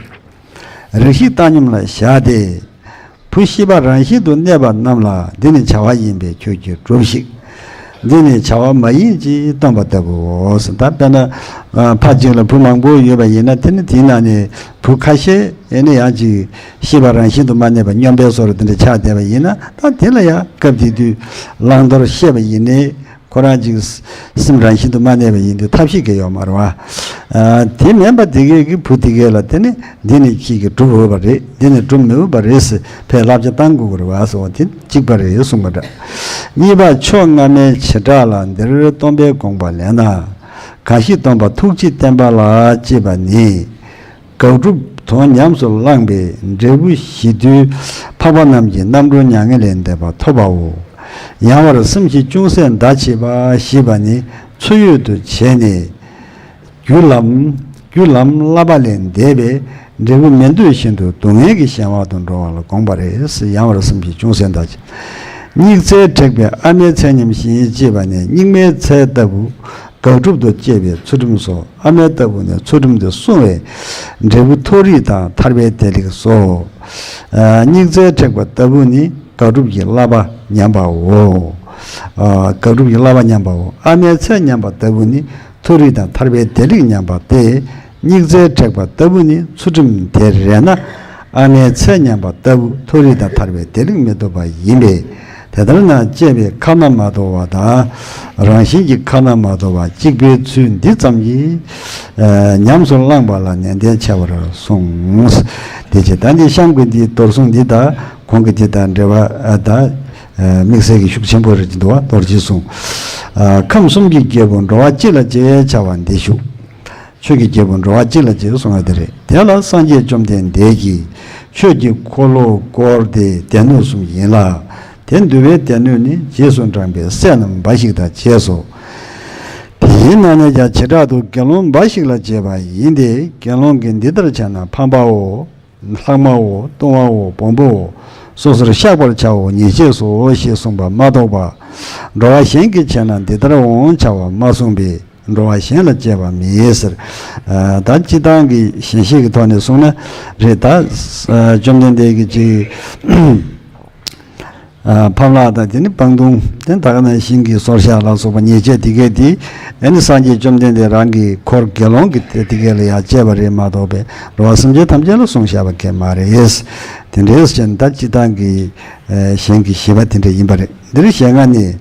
རིགས་ཤིག་བཏང་སྙོམས་ལ་བཞག་སྟེ། བུ་ཤེས་པ་རང་བཞིན་དུ་གནས་པ་རྣམས་ལ། འདི་ནི་བྱ་བ་ཡིན་པས་ཁྱོད་ཀྱིས་སྒྲུབས་ཤིག་འདི་ནི་བྱ་བ་མ་ཡིན་ཅེས་སྟོན་པ་ལྟ་བུའོ། ད་དཔེར་ན་ཨ་ཕ་གཅིག་ལ་བུ་མང་པོ་ཡོད་པ་ཡིན་ན། དེ་ནི་དེའི་ནང་ནས་བུ་ཁ་ཤས་ཨེ་ནི་ཡང་ཅིག་ཤེས་པ་རང་བཞིན་དུ་མ་གནས་པ་སྙོམས་པའི་བཟོ་འདྲ་དེ་འདྲ་ཆགས་བསྡད་པ་ཡིན་ན། ད་དེ་ལ་ཡང་སྐབས་དེ་དུས་བླང་དོར་ཤེས་པ་ཡིན་ནའི་ཁོ་རང་ཅིག་སེམས་རང་བཞིན་དུ་མ་གནས་པ་ཡིན་དུས་ཐབས་ཤེས་ཀྱི་ཡོད་མ་རེད་བ། ཨ་དེ་མིན་པ་དེ་གས་ཀྱི་བུ་དེ་གས་ལ་དེ་ནི་འདི་ནི་ཁྱེད་ཀྱིས་སྒྲུབ་འོས་པ་རེད། འདི་ནི་སྒྲུབ་མི་འོས་པ་རེད་ཟེར་ཕར་བསླབ་བྱ་བཏང་དགོས་ཀྱི་རེད་བ་ཟེར་བ་དེ་གཅིག་པ་རེད་གསུངས་པ་འདྲ། གཉིས་པ་ཕྱོགས་སྔ་མའི་བྱེ་བྲག་ལ་འདིར་སྟོན་པའི་དགོངས་པ་ལེན་ན། གང་ཞིག་སྟོན་པ་ཐུགས་རྗེས་བསྟན་པ་ལ་ཅེས་པ་ནི། དགག་སྒྲུབ་དོན་ཉམས་སུ་བླངས་པའི་འབྲས་བུ་ཞི་དུལ་འཕགས་པ་རྣམས་ཀྱི་རྣམ་གྲོལ་མྱ་ངན་ལས་འདས་པ་ཐོབ་པའོ། ཡང་བར་སེམས་བསྐྱེད་ཅུང་ཟད་འདའ་བྱེད་པ་ཞེས་པ་ནི་ཚུལ་ཡོད་དུ་བྱས་ནས། རྒྱུ་ལམ། རྒྱུ་ལམ་བསླབ་པ་ལས་འདས་པའི་འབྲས་བུ་མི་འདོད་བཞིན་དུ་སྡུག་བསྔལ་གྱི་གཞན་དབང་དུ་འགྲོ་བ་ལ་དགོངས་པ་རེད། ཡང་བར་སེམས་བསྐྱེད་ཅུང་ཟད་འདའ་བྱེད། སྙིགས་རྩལ་དྲེགས་པའི་ཨ་མའི་ཚད་ཉམས་བཞིན་ཅེས་པ་ནི་སྙིགས་མའི་ཚལ་ལྟ་བུ་དགག་སྒྲུབ་ཏུ་དཔྱད་པའི་ཚུལ་ཁྲིམས་སོ། ཨ་མའི་ལྟ་བུ་ནི་ཚུལ་ཁྲིམས་དེ་བསྲུང་བའི་འབྲས་བུ་མཐོ་རིས་དང་ཐར་པའི་བདེ་ལེགས་སོ། ཨ་སྙིགས་རྩལ་དྲེགས་པ་ལྟ་བུ་ནི་དགག་སྒྲུབ་ཀྱི་བསླབ་པ་ཉམས་པའོ། ཨ་དགག་སྒྲུབ་ཀྱི་བསླབ་པ་ཉམས་པའོ། ཨ་མའི་ཚད་ཉམས་པ་ལྟ་བུ་ནི་མཐོ་རིས་དང་ཐར་པའི་བདེ་ལེགས་ཉམས་པ་སྟེ། སྙིགས་རྩལ་དྲེགས་པ་ལྟ་བུ་ནི་ཚུལ་ཁྲིམས་དེ་རེད་ན། ཨ་མའི་ཚད་ཉམས་པ་ལྟ་བུ་མཐོ་རིས་དང་ཐར་པའི་བདེ་ལེགས་མི་ཐོབ་པ་ཡིན་པས། དེ་ལྟར་ན་དཔྱད་པའི་ཁ་ན་མ་དོ་བ་དང་། རང་བཞིན་གྱི་ཁ་ན་མ་དོ་བ་གཅིག་པའི་ཚུལ་འདི་ཙམ་གྱིས། ཨ་ཉམས་སུ་བླངས་པ་ལ་ནན་ཏན་ཆེ་བར་གསུངས། དེ་ཕྱིར་ད་འདི་གཤམ་གྱི་འདིའི་མདོར་གསུངས་འདི་དང་གོང་གི་འདི་དང་འབྲེལ་བ་ཨ་ད་ཨ་དམིགས་བསལ་གྱི་ཤུགས་ཆེན་པོ་རེད་ཀྱི་འདུག་བ། མདོར་བྱས་གསུངས། ཨ་ཁམས་གསུམ་གྱི་རྒྱལ་པོ་འགྲོ་བ་སྤྱི་ལ་དཔྱད་བྱ་བ་འདི་ཞུ། ཆོས་ཀྱི་རྒྱལ་པོ་འགྲོ་བ་སྤྱི་ལ་དཔྱད་གསུང་བ་དེ་རེད། དེ་ལ་སངས་རྒྱས་བཅོམ་ལྡན་འདས་ཀྱིས་ཆོས་ཀྱི་འཁོར་ལོ་བསྐོར་ཏེ་སྡེ་སྣོད་གསུམ་ཡིན་ལ། དེ་འདུལ་བའི་སྡེ་སྣོད་ནི་རྗེས་སུ་འབྲངས་པའི་སྲས་རྣམས་འབའ་ཞིག་དང་བཅས་སོ། དེའི་ནང་ནས་ཀྱང་བྱེ་བྲག་ཏུ་དགེ་སློང་འབའ་ཞིག་ལ་དཔྱད་པ་ཡིན་ཏེ། དགེ་སློང་གིས་འདི་ལྟར་བྱས་ན་ཕམ་པའོ། ལྷག་མའོ། ལྟུང་བའོ། སྦོམ་པོའོ། སོ་སོར་བཤགས་པར་བྱའོ། ཉེས་བྱས་སོ་ཞེས་གསུངས་པ་མ་གཏོགས་པ། འགྲོ་བ་གཞན་གྱིས་བྱས་ན་འདི་ལྟར་འོང་བྱ་བ་མ་གསུངས་པས། འགྲོ་བ་གཞན་ལ་དཔྱད་པ་མེད་ཟེར། ཨ་ད་སྤྱིར་བཏང་གི་ཞལ་བཞེས་ཀྱི་ཐོག་ནས་གསུངས་ན་རེད། ད་ཨ་བཅོམ་ལྡན་འདས་ཀྱིས་ཅིག་ཨ་ཕམ་ལྷག་དང་དེ་ནི་སྤང་ལྟུང་དེ་ད་ག་ནང་བཞིན་གྱི་སོར་བཤགས་ལ་སོགས་པ་ཉེས་བྱས་དེ་གས་དེ་ཨ་ནི་སངས་རྒྱས་བཅོམ་ལྡན་འདས་རང་གི་འཁོར་དགེ་སློང་གི་དེ་དེ་གས་ལ་ཡང་དཔྱད་པ་རེད་མ་གཏོགས་པའི་འགྲོ་བ་སེམས་ཅན་ཐམས་ཅད་ལ་གསུངས་བཞག་པ་གས་མ་རེད། དེ་འདྲས་བྱས་ན་ད་སྤྱིར་བཏང་གི་ཨ་གཞན་གྱི་བཞེད་པ་དེ་འདྲ་ཡིན་པ་རེད། འདིར་ཞལ་སྔ་ནས་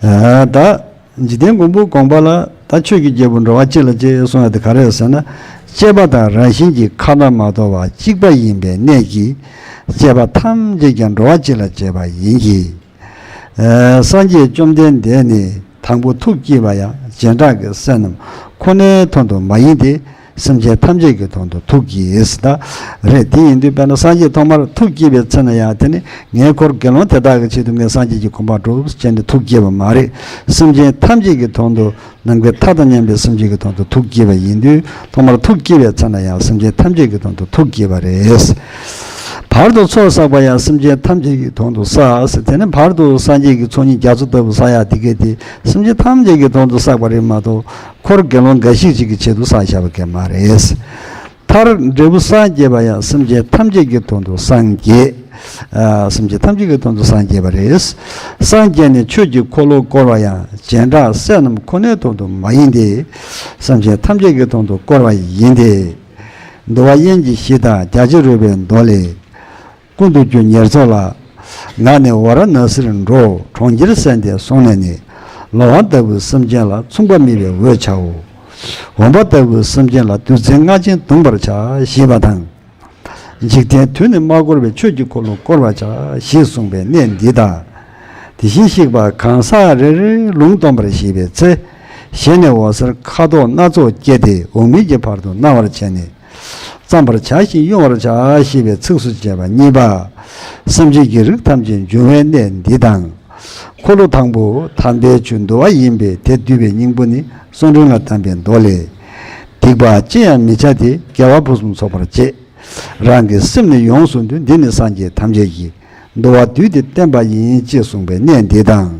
ཨ་ད། འཇིག་རྟེན་མགོན་པོའི་དགོངས་པ་ལ་ད་ཆོས་ཀྱི་རྒྱལ་པོ་འགྲོ་བ་སྤྱི་ལ་དཔྱད་གསུངས་ཡ་དེ་ག་རེ་ཟེར་ན། དཔྱད་པ་དང་རང་བཞིན་གྱི་ཁ་ན་མ་དོ་བ་གཅིག་པ་ཡིན་པའི་གནད་ཀྱིས། དཔྱད་པ་ཐམས་ཅད་ཀྱང་འགྲོ་བ་སྤྱི་ལ་དཔྱད་པ་ཡིན་གྱི། སངས་རྒྱས་བཅོམ་ལྡན་འདས་ནི་དང་པོ་ཐུགས་བསྐྱེད་པ་ཡང་བྱེ་བྲག་གི་སེམས་རྣམས་ཁོ་ནའི་དོན་དུ་མ་ཡིན་ཏེ། སེམས་ཅན་ཐམས་ཅད་ཀྱི་དོན་དུ་ཐུགས་བསྐྱེད་ཟེར་ད་རེད། དེ་ཡིན་དུས་དཔེར་ན་སངས་རྒྱས་ཐོག་མར་ཐུགས་བསྐྱེད་པའི་ཚེ་ན་ཡང་དེ་ནི་ངའི་འཁོར་དགེ་སློང་དེ་དག་གི་ཆེད་དུ་ངས་སངས་རྒྱས་ཀྱི་གོ་འཕང་སྒྲུབ་ཅེས་ནི་ཐུགས་བསྐྱེད་པ་མ་རེད། སེམས་ཅན་ཐམས་ཅད་ཀྱི་དོན་དུ། ནམ་མཁའི་མཐའ་དང་མཉམ་པའི་སེམས་ཅན་གྱི་དོན་དུ་ཐུགས་བསྐྱེད་པ་ཡིན་དུས། ཐོག་མར་ཐུགས་བསྐྱེད་པའི་ཚེ་ན་ཡང་སེམས་ཅན་ཐམས་ཅད་ཀྱི་དོན་དུ་ཐུགས་བསྐྱེད་པ་རེད། བར་དུ་ཚོགས་བསགས་པ་ཡང་སེམས་ཅན་ཐམས་ཅད་ཀྱི་དོན་དུ་བསགས། དེ་ནས་བར་དུ་སངས་རྒྱས་ཀྱི་ཚོགས་གཉིས་རྒྱ་མཚོ་ལྟ་བུ་བསགས་ཡག་དེ་གས་དེ་སེམས་ཅན་ཐམས་ཅད་ཀྱི་དོན་དུ་བསགས་པ་རེད་མ་གཏོགས། འཁོར་དགེ་སློང་འགའ་ཞིག་ཅིག་གི་ཆེད་དུ་བསགས་བཞག་པ་གས་མ་རེད། མཐར་འབྲས་བུ་སངས་རྒྱས་པ་ཡང་སེམས་ཅན་ཐམས་ཅད་ཀྱི་དོན་དུ་སངས་རྒྱས། ཨ། སེམས་ཅན་ཐམས་ཅད་ཀྱི་དོན་དུ་སངས་རྒྱས་པ་རེད། སངས་རྒྱས་ནས་ཆོས་ཀྱི་འཁོར་ལོ་བསྐོར་བ་ཡང་བྱེ་བྲག་སྲས་རྣམས་ཁོ་ནའི་དོན་དུ་མ་ཡིན་ཏེ། སེམས་ཅན་ཐམས་ཅད་ཀྱི་དོན་དུ་བསྐོར་བ་ཡིན་ཏེ། འདུལ་བ་དབྱིངས་ཀྱི་གཞི་དང་རྒྱ་ཆེར་རོལ་པའི་མདོ་ལས། ཀུན་ཏུ་རྒྱུ་ཉེར་ཚོགས་ལ། ང་ནི་ཝཱ་ར་ཎཱ་སིར་འགྲོ། གྲོང་ཁྱེར་གསལ་འདེབས་སོང་ནས་ནི། ལོང་བ་ལྟ་བུའི་སེམས་ཅན་ལ་མཚུངས་པ་མེད་པའི་འོས་བྱའོ། འོན་པ་ལྟ་བུའི་སེམས་ཅན་ལ་བདུད་རྩི་ལྔ་ཆེན་བརྡུང་བར་བྱ། ཞེས་པ་དང་། འཇིག་རྟེན་དུས་ནི་མ་འཁོར་བའི་ཆོས་ཀྱི་འཁོར་ལོ་བསྐོར་བར་བྱ། ཞེས་གསུངས་པའི་གནས་འདི་དང་། དེ་བཞིན་གཤེགས་པ་གང་ཟག་རེ་རེའི་ལུང་སྟོན་པར་བཞེད་པའི་ཚེ། ཞལ་ནས་འོད་ཟེར་ཁ་དོག་སྣ་ཚོགས་བཀྱེ་སྟེ་འོག་མིན་གྱི་བར་དུ་སྣང་བར་བྱས་ནས། བརྩམ་པར་བྱ་ཞིང་དབྱུང་བར་བྱ་ཞེས་པའི་ཚིགས་སུ་བཅད་པ་གཉིས་པ། སེམས་ཅན་གྱི་རིགས་ཐམས་ཅད་འབྱུང་བའི་གནས་འདི་དང་། འཁོར་ལོ་དང་པོ་དམ་པའི་ཆོས་འདུལ་བ་ཡིན་པས་དེ་བསྡུས་པའི་སྙིང་པོ་ནི་གསུང་འཕྲིན་ལ་གདམས་པའི་མདོ་ལས། སྡིག་པ་ཅི་ཡང་མི་བྱ་སྟེ་དགེ་བ་ཕུན་སུམ་ཚོགས་པར་བྱེད། རང་གི་སེམས་ནི་ཡོངས་སུ་འདུལ། འདི་ནི་སངས་རྒྱས་ཐམས་ཅད་ཀྱི། འདུལ་བ་བསྡུས་ཏེ་བསྟན་པ་ཡིན། ཅེས་གསུངས་པའི་གནས་འདི་དང་།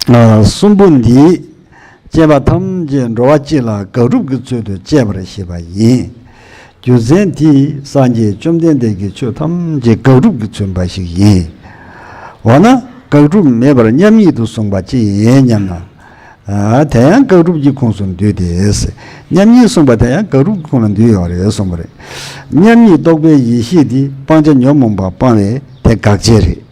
ཨ། གསུམ་པོ་འདི་སྤྱད་པ་ཐམས་ཅད་འགྲོ་བ་སྤྱི་ལ་དགག་སྒྲུབ་ཀྱི་ཚུལ་དུ་སྤྱད་པར་བཤད་པ་ཡིན། རྒྱུ་མཚན་དེས་སངས་རྒྱས་བཅོམ་ལྡན་འདས་ཀྱི་ཆོས་ཐམས་ཅད་དགག་སྒྲུབ་ཀྱིས་མཚོན་པ་ཞིག་ཡིན། འོ་ན་དགག་སྒྲུབ་མེད་པར་མཉམ་ཉིད་དུ་གསུངས་པ་ཅི་ཡིན་སྙམ་ན། ཨ། དེ་ཡང་དགག་སྒྲུབ་ཀྱི་ཁོངས་སུ་འདུས་ཏེ། མཉམ་ཉིད་གསུངས་པ་དེ་ཡང་དགག་སྒྲུབ་ཀྱི་ཁོངས་ལ་འདུས་ཡོད་རེད་གསུངས་པ་རེད། མཉམ་ཉིད་རྟོགས་པའི་ཡེ་ཤེས་འདི་སྤང་བྱ་ཉོན་མོངས་པ་སྤང་བས་དེ་དགག་བྱ་རེད།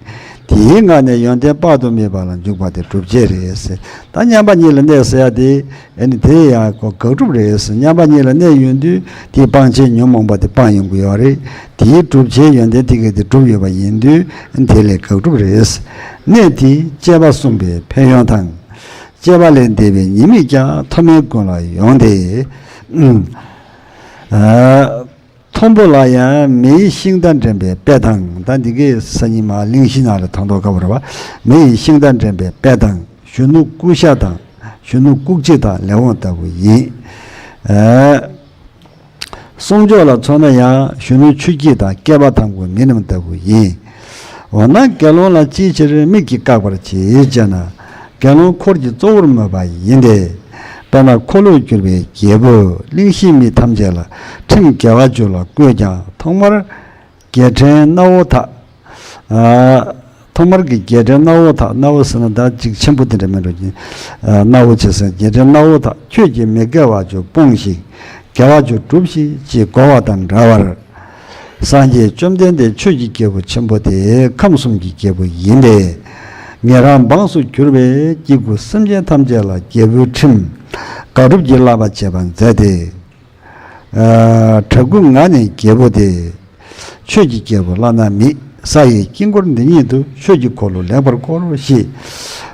དེའི་ངང་ནས་ཡོན་ཏན་དཔག་ཏུ་མེད་པ་ལ་འཇུག་པ་དེ་བསྒྲུབ་བྱ་རེད་ཟེར། ད་མཉམ་པ་ཉིད་ལ་གནས་ཟེར་ཡ་དེ། ཨ་ནི་དེ་ཡང་ཁོ་དགག་སྒྲུབ་རེད་ཟེར། མཉམ་པ་ཉིད་ལ་གནས་ཡོང་དུས་དེའི་སྤང་བྱའི་ཉོན་མོངས་པ་དེ་སྤངས་ཡོང་གི་ཡོད་རེད། དེའི་བསྒྲུབ་བྱའི་ཡོན་ཏན་དེ་གས་དེ་གྲུབ་ཡོད་པ་ཡིན་དུས་དེ་ལས་དགག་སྒྲུབ་རེད། གནས་དེའི་སྤྱད་པ་གསུངས་པའི་ཕན་ཡོན་དང་། སྤྱད་པ་ལས་འདས་པའི་ཉེས་དམིགས་ཀྱང་མཐོ་དམན་ཀུན་ལ་ཡོང་སྟེ། ཨ། མཐོན་པོ་ལ་ཡང་མེ་ཡི་ཤིང་རྟ་འདྲེན་པའི་དཔེ་དང་། ད་འདི་གའི་སང་ཉིན་མ་གླེང་གཞི་ནང་ལ་དང་ཐོག་དཀའ་བ་རེད་བ། མེ་ཡི་ཤིང་རྟ་འདྲེན་པའི་དཔེ་དང་། གཞོན་ནུ་ཀུ་ཤ་དང་། གཞོན་ནུ་ལྐུགས་སྐྱེས་དང་ལེགས་འོང་ལྟ་བུ་ཡིན། ཨ། གསུང་ཆོས་ལ་མཚོན་ན་ཡང་གཞོན་ནུ་ཆུ་སྐྱེས་དང་སྐྱེས་པ་དང་པོའི་མི་རྣམས་ལྟ་བུ་ཡིན། འོ་ན་དགེ་སློང་ལ་ཅིའི་ཕྱིར་མིག་གིས་བཀག་པར་བྱེད་ཅེ་ན། དགེ་སློང་འཁོར་གྱི་གཙོ་བོར་སྨོས་པ་ཡིན་ཏེ། དཔེར་ན་འཁོར་ལོས་སྒྱུར་བའི་རྒྱལ་པོ་གླིང་བཞིའི་མི་ཐམས་ཅད་ལ་ཁྲིམས་དགེ་བ་བཅུ་ལ་བཀོད་ཀྱང་ཐོག་མར་རྒྱལ་ཕྲན་སྣ་བོ་དག་ཨ། ཐོག་མར་གྱི་རྒྱལ་ཕྲན་སྣ་བོ་དག་སྣ་བོ་ཟེར་ན་ད་ཅིག་ཆེན་པོ་དེ་འདྲ་མིན་འགྲོ་གི། ཨ། སྣ་བོ་བྱས་ཟེར་རྒྱལ་ཕྲན་སྣ་བོ་དག་ཁྱོད་ཀྱིས་མི་དགེ་བ་བཅུ་སྤོངས་ཤིག་དགེ་བ་བཅུ་སྒྲུབས་ཤིག་ཅེས་བསྒོ་བ་དང་འདྲ་བར། སངས་རྒྱས་བཅོམ་ལྡན་འདས་ཆོས་ཀྱི་རྒྱལ་པོ་ཆེན་པོ་དེ་ཁམས་གསུམ་གྱི་རྒྱལ་པོ་ཡིན་པས། ཉན་རང་འབངས་སུ་གྱུར་པས་སྐྱེ་དགུ་སེམས་ཅན་ཐམས་ཅད་ལ་རྒྱལ་པོའི་ཁྲིམས་དགག་སྒྲུབ་ཀྱི་བསླབ་པ་བྱེད་པར་མཛད་དེ། ཨ། བྲག་ཕུག་ང་ནི་རྒྱལ་པོ་སྟེ། ཆོས་ཀྱི་རྒྱལ་པོ་བླ་ན་མེད། ས་ཡི་དཀྱིལ་འཁོར་འདི་ཉིད་དུ་ཆོས་ཀྱི་འཁོར་ལོ་ལེགས་པར་བསྐོར་ཞེས་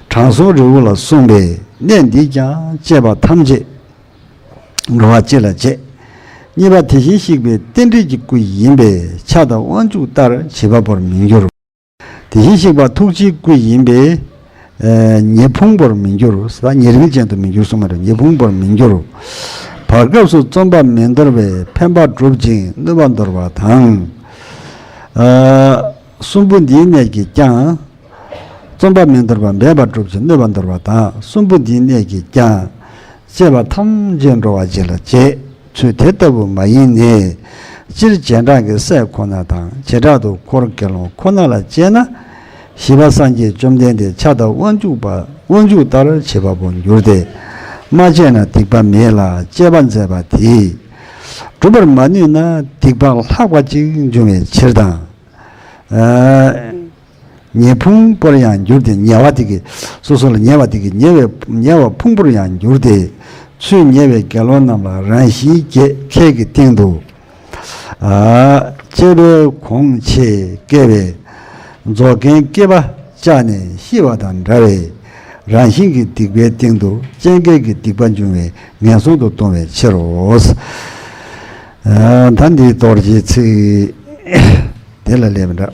དྲང་སྲོང་རི་བོ་ལ་གསུངས་པས་གནས་འདིས་ཀྱང་སྤྱད་པ་ཐམས་ཅད་འགྲོ་བ་སྤྱི་ལ་བྱེད། གཉིས་པ་དེ་བཞིན་གཤེགས་པའི་རྟེན་འབྲེལ་གྱི་སྐུ་ཡིན་པས་ཕྱག་དང་དབང་ཕྱུག་ལྟར་བྱེད་པ་པོར་མི་འགྱུར། དེ་བཞིན་གཤེགས་པ་ཐུགས་རྗེའི་སྐུ་ཡིན་པས། ཨ། ཉེ་ཕུང་པོར་མི་འགྱུར། ཉེ་རིང་ཅན་དུ་མི་འགྱུར་གསུངས་པ་རེད། ཉེ་ཕུང་པོར་མི་འགྱུར། བར་སྐབས་སུ་བརྩོན་པ་མི་འདོར་བས་ཕན་པ་སྒྲུབ་ཅིང་གནོད་པ་འདོར་བ་དང་། ཨ། གསུམ་པོ་འདིའི་གནད་ཀྱིས་ཀྱང་། བརྩོན་པ་མི་འདོར་བ་འབད་པ་སྒྲུབ་ཅིང་གནོད་པ་འདོར་བ་དང་། གསུམ་པོ་འདིའི་གནད་ཀྱིས་ཀྱང་། སྤྱད་པ་ཐམས་ཅད་འགྲོ་བ་སྤྱི་ལ་བྱེད། ཚུལ་དེ་ལྟ་བུ་མ་ཡིན་ནས། སྤྱིར་བྱེ་བྲག་གི་སྲས་ཁོ་ན་དང་བྱེ་བྲག་ཏུ་འཁོར་དགེ་སློང་ཁོ་ན་ལ་སྤྱད་ན། ཞི་བ་སངས་རྒྱས་བཅོམ་ལྡན་འདས་ཕྱག་དང་དབང་ཕྱུག་པ་དབང་ཕྱུག་ལྟར་བྱེད་པ་པོར་འགྱུར་ཏེ། མ་སྤྱད་ན་སྡིག་པ་མེད་ལ་སྤྱད་པ་མཛད་པ་དེས། སྒྲུབ་པར་མ་ནུས་ན་སྡིག་པ་ལྷག་པ་ཅིག་འབྱུང་བའི་ཕྱིར་དང་། ཨ། ཉེ་ཕུང་པོར་ཡང་འགྱུར་ཏེ། ཉེ་བ་དེ་གིས་སོ་སོ་ལ་ཉེ་བ་དེ་གིས་ཉེ་བའི་ཉེ་བ་ཕུང་པོར་ཡང་འགྱུར་ཏེ། ཚུལ་ཉེ་བའི་དགེ་སློང་རྣམས་ལ་རང་བཞིན་གྱི་ཁྱད་ཀྱི་སྟེང་དུ། ཨ། སྤྱད་པའི་གོང་ཆེ་བསྐལ་པའི་རྫོགས་ལྡན་སྐྱེས་པ་ བཅག་ནས་ཤི་བ་དང་འདྲ་བའི་རང་བཞིན་གྱི་སྡིག་པའི་སྟེང་དུ་སྐྱེ་འགག་གི་སྡིག་པ་འབྱུང་བས་ངན་སོང་དུ་ལྟུང་བའི་ཕྱིར་རོ། ཨ། ད་འདི་རྡོ་རྗེའི་ཚིག་དེ་ལ་སླེབས་པ་འདྲ།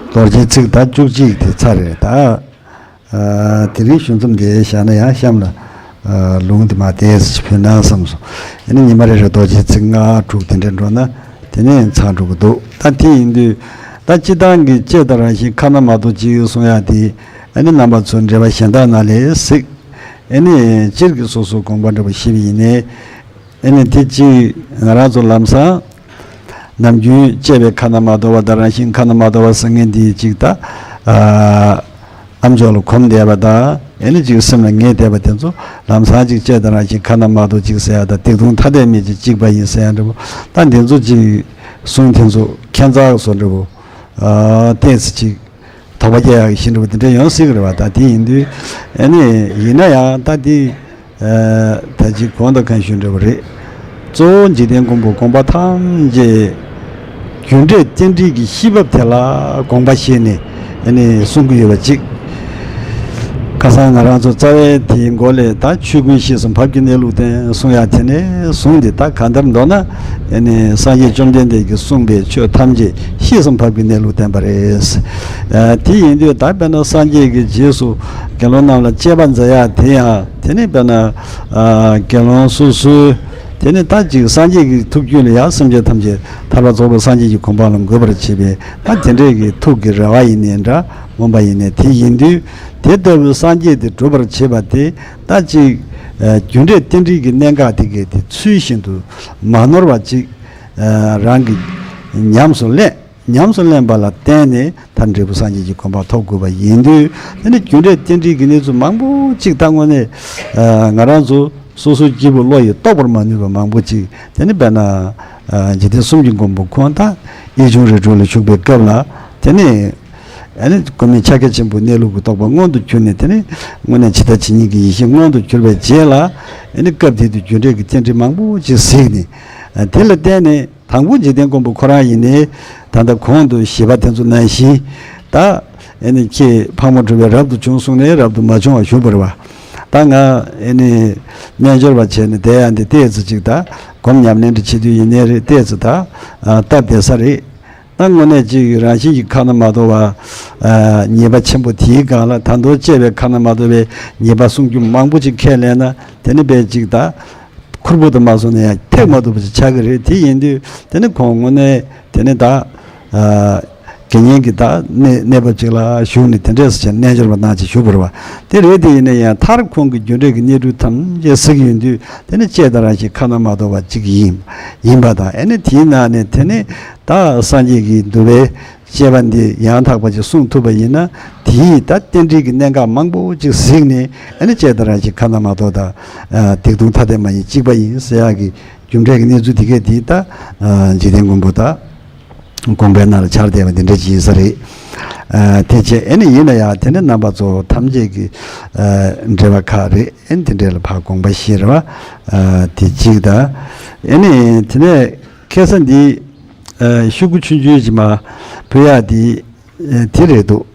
རྡོ་རྗེའི་ཚིག་ད་བཅུ་གཅིག་དེ་ཚར་རེད་ད། ཨ། དེ་རིང་ཞུ་མཚམས་དེ་བཞག་ན་ཡང་གཤམ་ལ། ཨ། ལུང་དེ་མ་བསྡད་ཟེར་ཕུལ་ན་བསམ་སོང་། ཨ་ནི་ཉི་མ་རེ་རེ་རྡོ་རྗེའི་ཚིག་ལྔ་དྲུག་དེ་འདྲ་འགྲོ་ན་དེ་ནས་ཚར་འགྲོ་གི་འདུག་ད་དེ་ཡིན་དུས་ད་སྤྱིར་བཏང་གི་བཅས་དང་རང་བཞིན་ཁ་ན་མ་ཐོ་གཅིག་གསུང་ཡག་དེ། ཨ་ནི་རྣམ་པ་ཚོ་འགྲེལ་པ་གཞན་དག་ནང་ལས་གཟིགས། ཨ་ནི་སྤྱིར་གྱི་སོ་སོའི་དགོངས་པ་འདྲ་པོ་ཞིག་ཡིན་ནའི། ཨེ་ནི་དེ་གཅིག་ང་རང་ཚོ་ལམ་སང་ནམ་རྒྱུན་བཅས་པའི་ཁ་ན་མ་ཐོ་བ་དང་རང་བཞིན་ཁ་ན་མ་ཐོ་བ་ཟེར་མཁན་འདི་གཅིག་ད། ཨ། ཨམ་ཅོག་ལ་གོམས་བསྡད་པ་དང་ཨེ་ནི་གཅིག་སེམས་ལ་ངེས་བསྡད་པ་དེ་ཚོ་ལམ་སང་གཅིག་བཅས་དང་རང་བཞིན་ཁ་ན་མ་ཐོ་གཅིག་ཟེར་ཡ་དང་སྡིག་ལྟུང་ཐ་དད་མེད་ཅིག་གཅིག་པ་ཡིན་ཟེར་ཡ་འདྲ་པོ་ད་འདི་ཚོ་གཅིག་གསུང་དེ་ཚོ་ཁྱད་མཚར་བཟོ་འདྲ་པོ། ཨ། ཏོག་ཙམ་གཅིག་དོགས་པ་སྐྱེ་ཡག་གི་ཤིན་ཏུ་དེ་འདྲ་ཡོང་སྲིད་ཀྱི་རེད་བ། ད་དེ་ཡིན་དུས་ཨ་ནི་ཡིན་ན་ཡང་ད་དེ་ཨ་ད་ཅིག་གོང་དུ་གང་ཞུས་འདྲ་བ་རེད། གཙོ་བོ་འཇིག་རྟེན་མགོན་པོ་དགོངས་པ་ཐམས་ཅད་རྒྱུ་འབྲས་རྟེན་འབྲེལ་གྱི་གཤིས་བབ་དེ་ལ་དགོངས་པ་བཞེས་ནས་ཨ་ནི་གསུང་གི་ཡོད་པ་ཅིག་ཁ་སང་ང་རང་ཚོ་རྩ་བའི་དེའི་མགོ་ལས་ད་ཆོས་ཀུན་ཤེས་སམ་བབ་ཀྱི་གནས་ལུགས་བསྟན་གསུང་ཡག་དེ་ནས་བཟུང་སྟེ་ད་གང་ལྟར་མདོར་ན་ཨ་ནི་སངས་རྒྱས་བཅོམ་ལྡན་འདས་ཀྱིས་གསུངས་པའི་ཆོས་ཐམས་ཅད་ཤེས་སམ་བབ་ཀྱི་གནས་ལུགས་བསྟན་པ་རེད། ཨ། དེ་ཡིན་དུས་ད་དཔེར་ན་སངས་རྒྱས་ཀྱི་རྗེས་སུ་དགེ་སློང་རྣམས་ལ་བཅས་པ་མཛད་ཡག་དེ་ཡང་དེ་ནི་དཔེར་ན་ཨ་དགེ་སློང་སོ་སོའི་དེ་ནི་ད་ཅིག་སངས་རྒྱས་ཀྱི་ཐུགས་རྒྱུད་ལ་ཡང་སེམས་ཅན་ཐམས་ཅད་ཐར་པ་རྫོགས་པའི་སངས་རྒྱས་ཀྱི་གོ་འཕང་ལ་འགོད་པར་བྱེད་པའི་ད་དེ་འདྲས་ཀྱི་ཐུགས་ཀྱི་རེ་བ་ཡིན་ནའི་འདྲ་སྨོན་པ་ཡིན་ནའི་དེ་ཡིན་དུས་དེ་ལྟ་བུའི་སངས་རྒྱས་དེ་སྒྲུབ་པར་བྱེད་པ་དེ་ད་ཅིག་ཨ་རྒྱུ་འབྲས་རྟེན་འབྲེལ་གྱི་གནད་འགག་དེ་གས་དེ་ཚུལ་བཞིན་དུ་མ་ནོར་བ་ཅིག་ཨ་རང་གིས་ཉམས་སུ་ལེན། ཉམས་སུ་ལེན་པ་ལ་བརྟེན་ནས་ད་འབྲས་བུ་སངས་རྒྱས་ཀྱི་གོ་འཕང་ཐོབ་དགོས་པ་ཡིན་དུས་དེ་ནི་རྒྱུ་འབྲས་རྟེན་འབྲེལ་གྱི་གནས་ཚུལ་མང་པོ་ཅིག་ད་དངོས་གནས་ཨ་ང་རང་ཚོ་སོ་སོའི་སྐྱེས་བུ་བློ་ཡིས་རྟོགས་པར་མ་ནུས་པ་མང་པོ་ཅིག་དེ་ནི་དཔེར་ན་ཨ་འཇིག་རྟེན་གསུམ་གྱི་མགོན་པོ་ཁོང་ད་ཡིད་བྱུང་རིགས་དྲུག་ལ་བཞུགས་པའི་སྐབས་ལ་དེ་ནི་ཨ་ནི་ཀུན་མིང་ཕྱག་རྒྱ་ཆེན་པོའི་གནས་ལུགས་ཀྱི་རྟོགས་པ་མངོན་དུ་གྱུར་ནས་དེ་ནི་དངོས་གནས་ཇི་ལྟ་ཇི་སྙེད་ཀྱི་ཡེ་ཤེས་མངོན་དུ་གྱུར་པའི་རྗེས་ལ་ཨ་ནི་སྐབས་དེ་དུས་རྒྱུ་འབྲས་ཀྱི་རྟེན་འབྲེལ་མང་པོ་ཅིག་གཟིགས་ནས་ཨ་དེ་ལ་བརྟེན་ནས། དང་པོ་འཇིག་རྟེན་མགོན་པོ་ཁོ་རང་ཡིན་ནའི་ད་ལྟ་གོང་དུ་བཞི་པ་དེ་ཚོ་ནང་བཞིན་ད་ཨེ་ནི་ཁྱེད་ཕག་མོ་གྲུ་པས་རབ་ཏུ་བྱུང་གསུངས་ནས་རབ་ཏུ་མ་བྱུང་བ་བཞུགས་པ་རེད་བ། ད་ང་ཨེ་ནི་རྣལ་འབྱོར་པ་བྱས་ནས་བསྡད་ཡ་འདི་ཏོག་ཙམ་ཅིག་ད་སྒོམ་ཉམས་ལེན་འདྲ་བྱེད་དུས་ཡིན་ནའི་རེད་ཏོག་ཙམ་ད་སྟབས་བདེ་ས་རེད། ད་དངོས་གནས་ཅིག་རང་བཞིན་གྱི་ཁ་ན་མ་ཐོ་བ་ཉེས་པ་ཆེན་པོ་དེའི་སྒང་ལ་ད་མདོ་བཅས་པའི་ཁ་ན་མ་ཐོ་བའི་ཉེས་པ་གསུང་རྒྱུ་མང་པོ་ཅིག་ཁས་ལེན་ན་དེ་ནི་དཔེ་ཅིག་ད། ཁུར་པོ་དུ་མ་སོང་ན་ཡང་ཐེག་མ་ཐུབ་པ་ཞིག་ཆགས་ཀྱི་རེད། དེ་ཡིན་དུས་དེ་ནི་ཁོང་དངོས་གནས་དེ་ནི་ད་ཨ་དགེ་བསྙེན་གྱི་ད་གནས་གནས་བབ་ཅིག་ལ་བཞུགས་ནས་དེ་འདྲས་སུ་བྱས་རྣལ་འབྱོར་པ་ནང་ཅིག་བཞུགས་པ་རེད་བ། དེ་རེད་དེ་ཡིན་ན་ཡང་མཐར་ཁོང་གི་རྒྱུ་འབྲས་ཀྱི་གནས་སྐབས་ཐམས་ཅད་གཟིགས་ཡོང་དུས་དེ་ནི་བཅས་དང་རང་བཞིན་ཁ་ན་མ་ཐོ་བ་ཅིག་ཡིན་ཡིན་པ་དང་ཨེ་ནི་དེའི་ནང་ནས་དེ་ནི་ད་སངས་རྒྱས་ཀྱི་འདུལ་བའི་བཅས་པ་འདི་ཡང་དག་པ་ཅིག་གསུང་ཐུབ་པ་ཡིན་ན་དེ་ཡིས་ད་རྟེན་འབྲེལ་གྱི་གནད་འགག་མང་པོ་ཅིག་གཟིགས་ནས་ཨ་ནི་བཅས་དང་རང་བཞིན་ཁ་ན་མ་ཐོ་དང་སྡིག་ལྟུང་ཐ་དད་མ་ཡིན་གཅིག་པ་ཡིན་ཟེར་ཡག་གི་རྒྱུ་འབྲས་ཀྱི་གནས་ཚུལ་དེ་གས་དེ་ད་འཇིག་རྟེན་མགོན་པོ་དང་དགོངས་པའི་ནང་ལ་འཆར་བསྡད་པ་འདི་འདྲ་ཅིག་ཡིན་ས་རེད། དེ་བྱས་ཨ་ནི་ཡིན་ན་ཡང་དེ་ནི་རྣམ་པ་ཚོ་ཐམས་ཅད་ཀྱི་འབྲེལ་བ་ཁག་རེད། ཨ་ནི་དེ་འདྲས་ལ་ཕར་དགོངས་པ་བཞེས་རེད་བ། དེ་གཅིག་དང་ཨ་ནི་དེ་ནས་ཁ་སང་འདི། ཨ་ཤོག་གུ་ཆུང་ཆུང་ཅིག་མར་ཕུལ་ཡག་དེ་དེ་རེད་འདུག་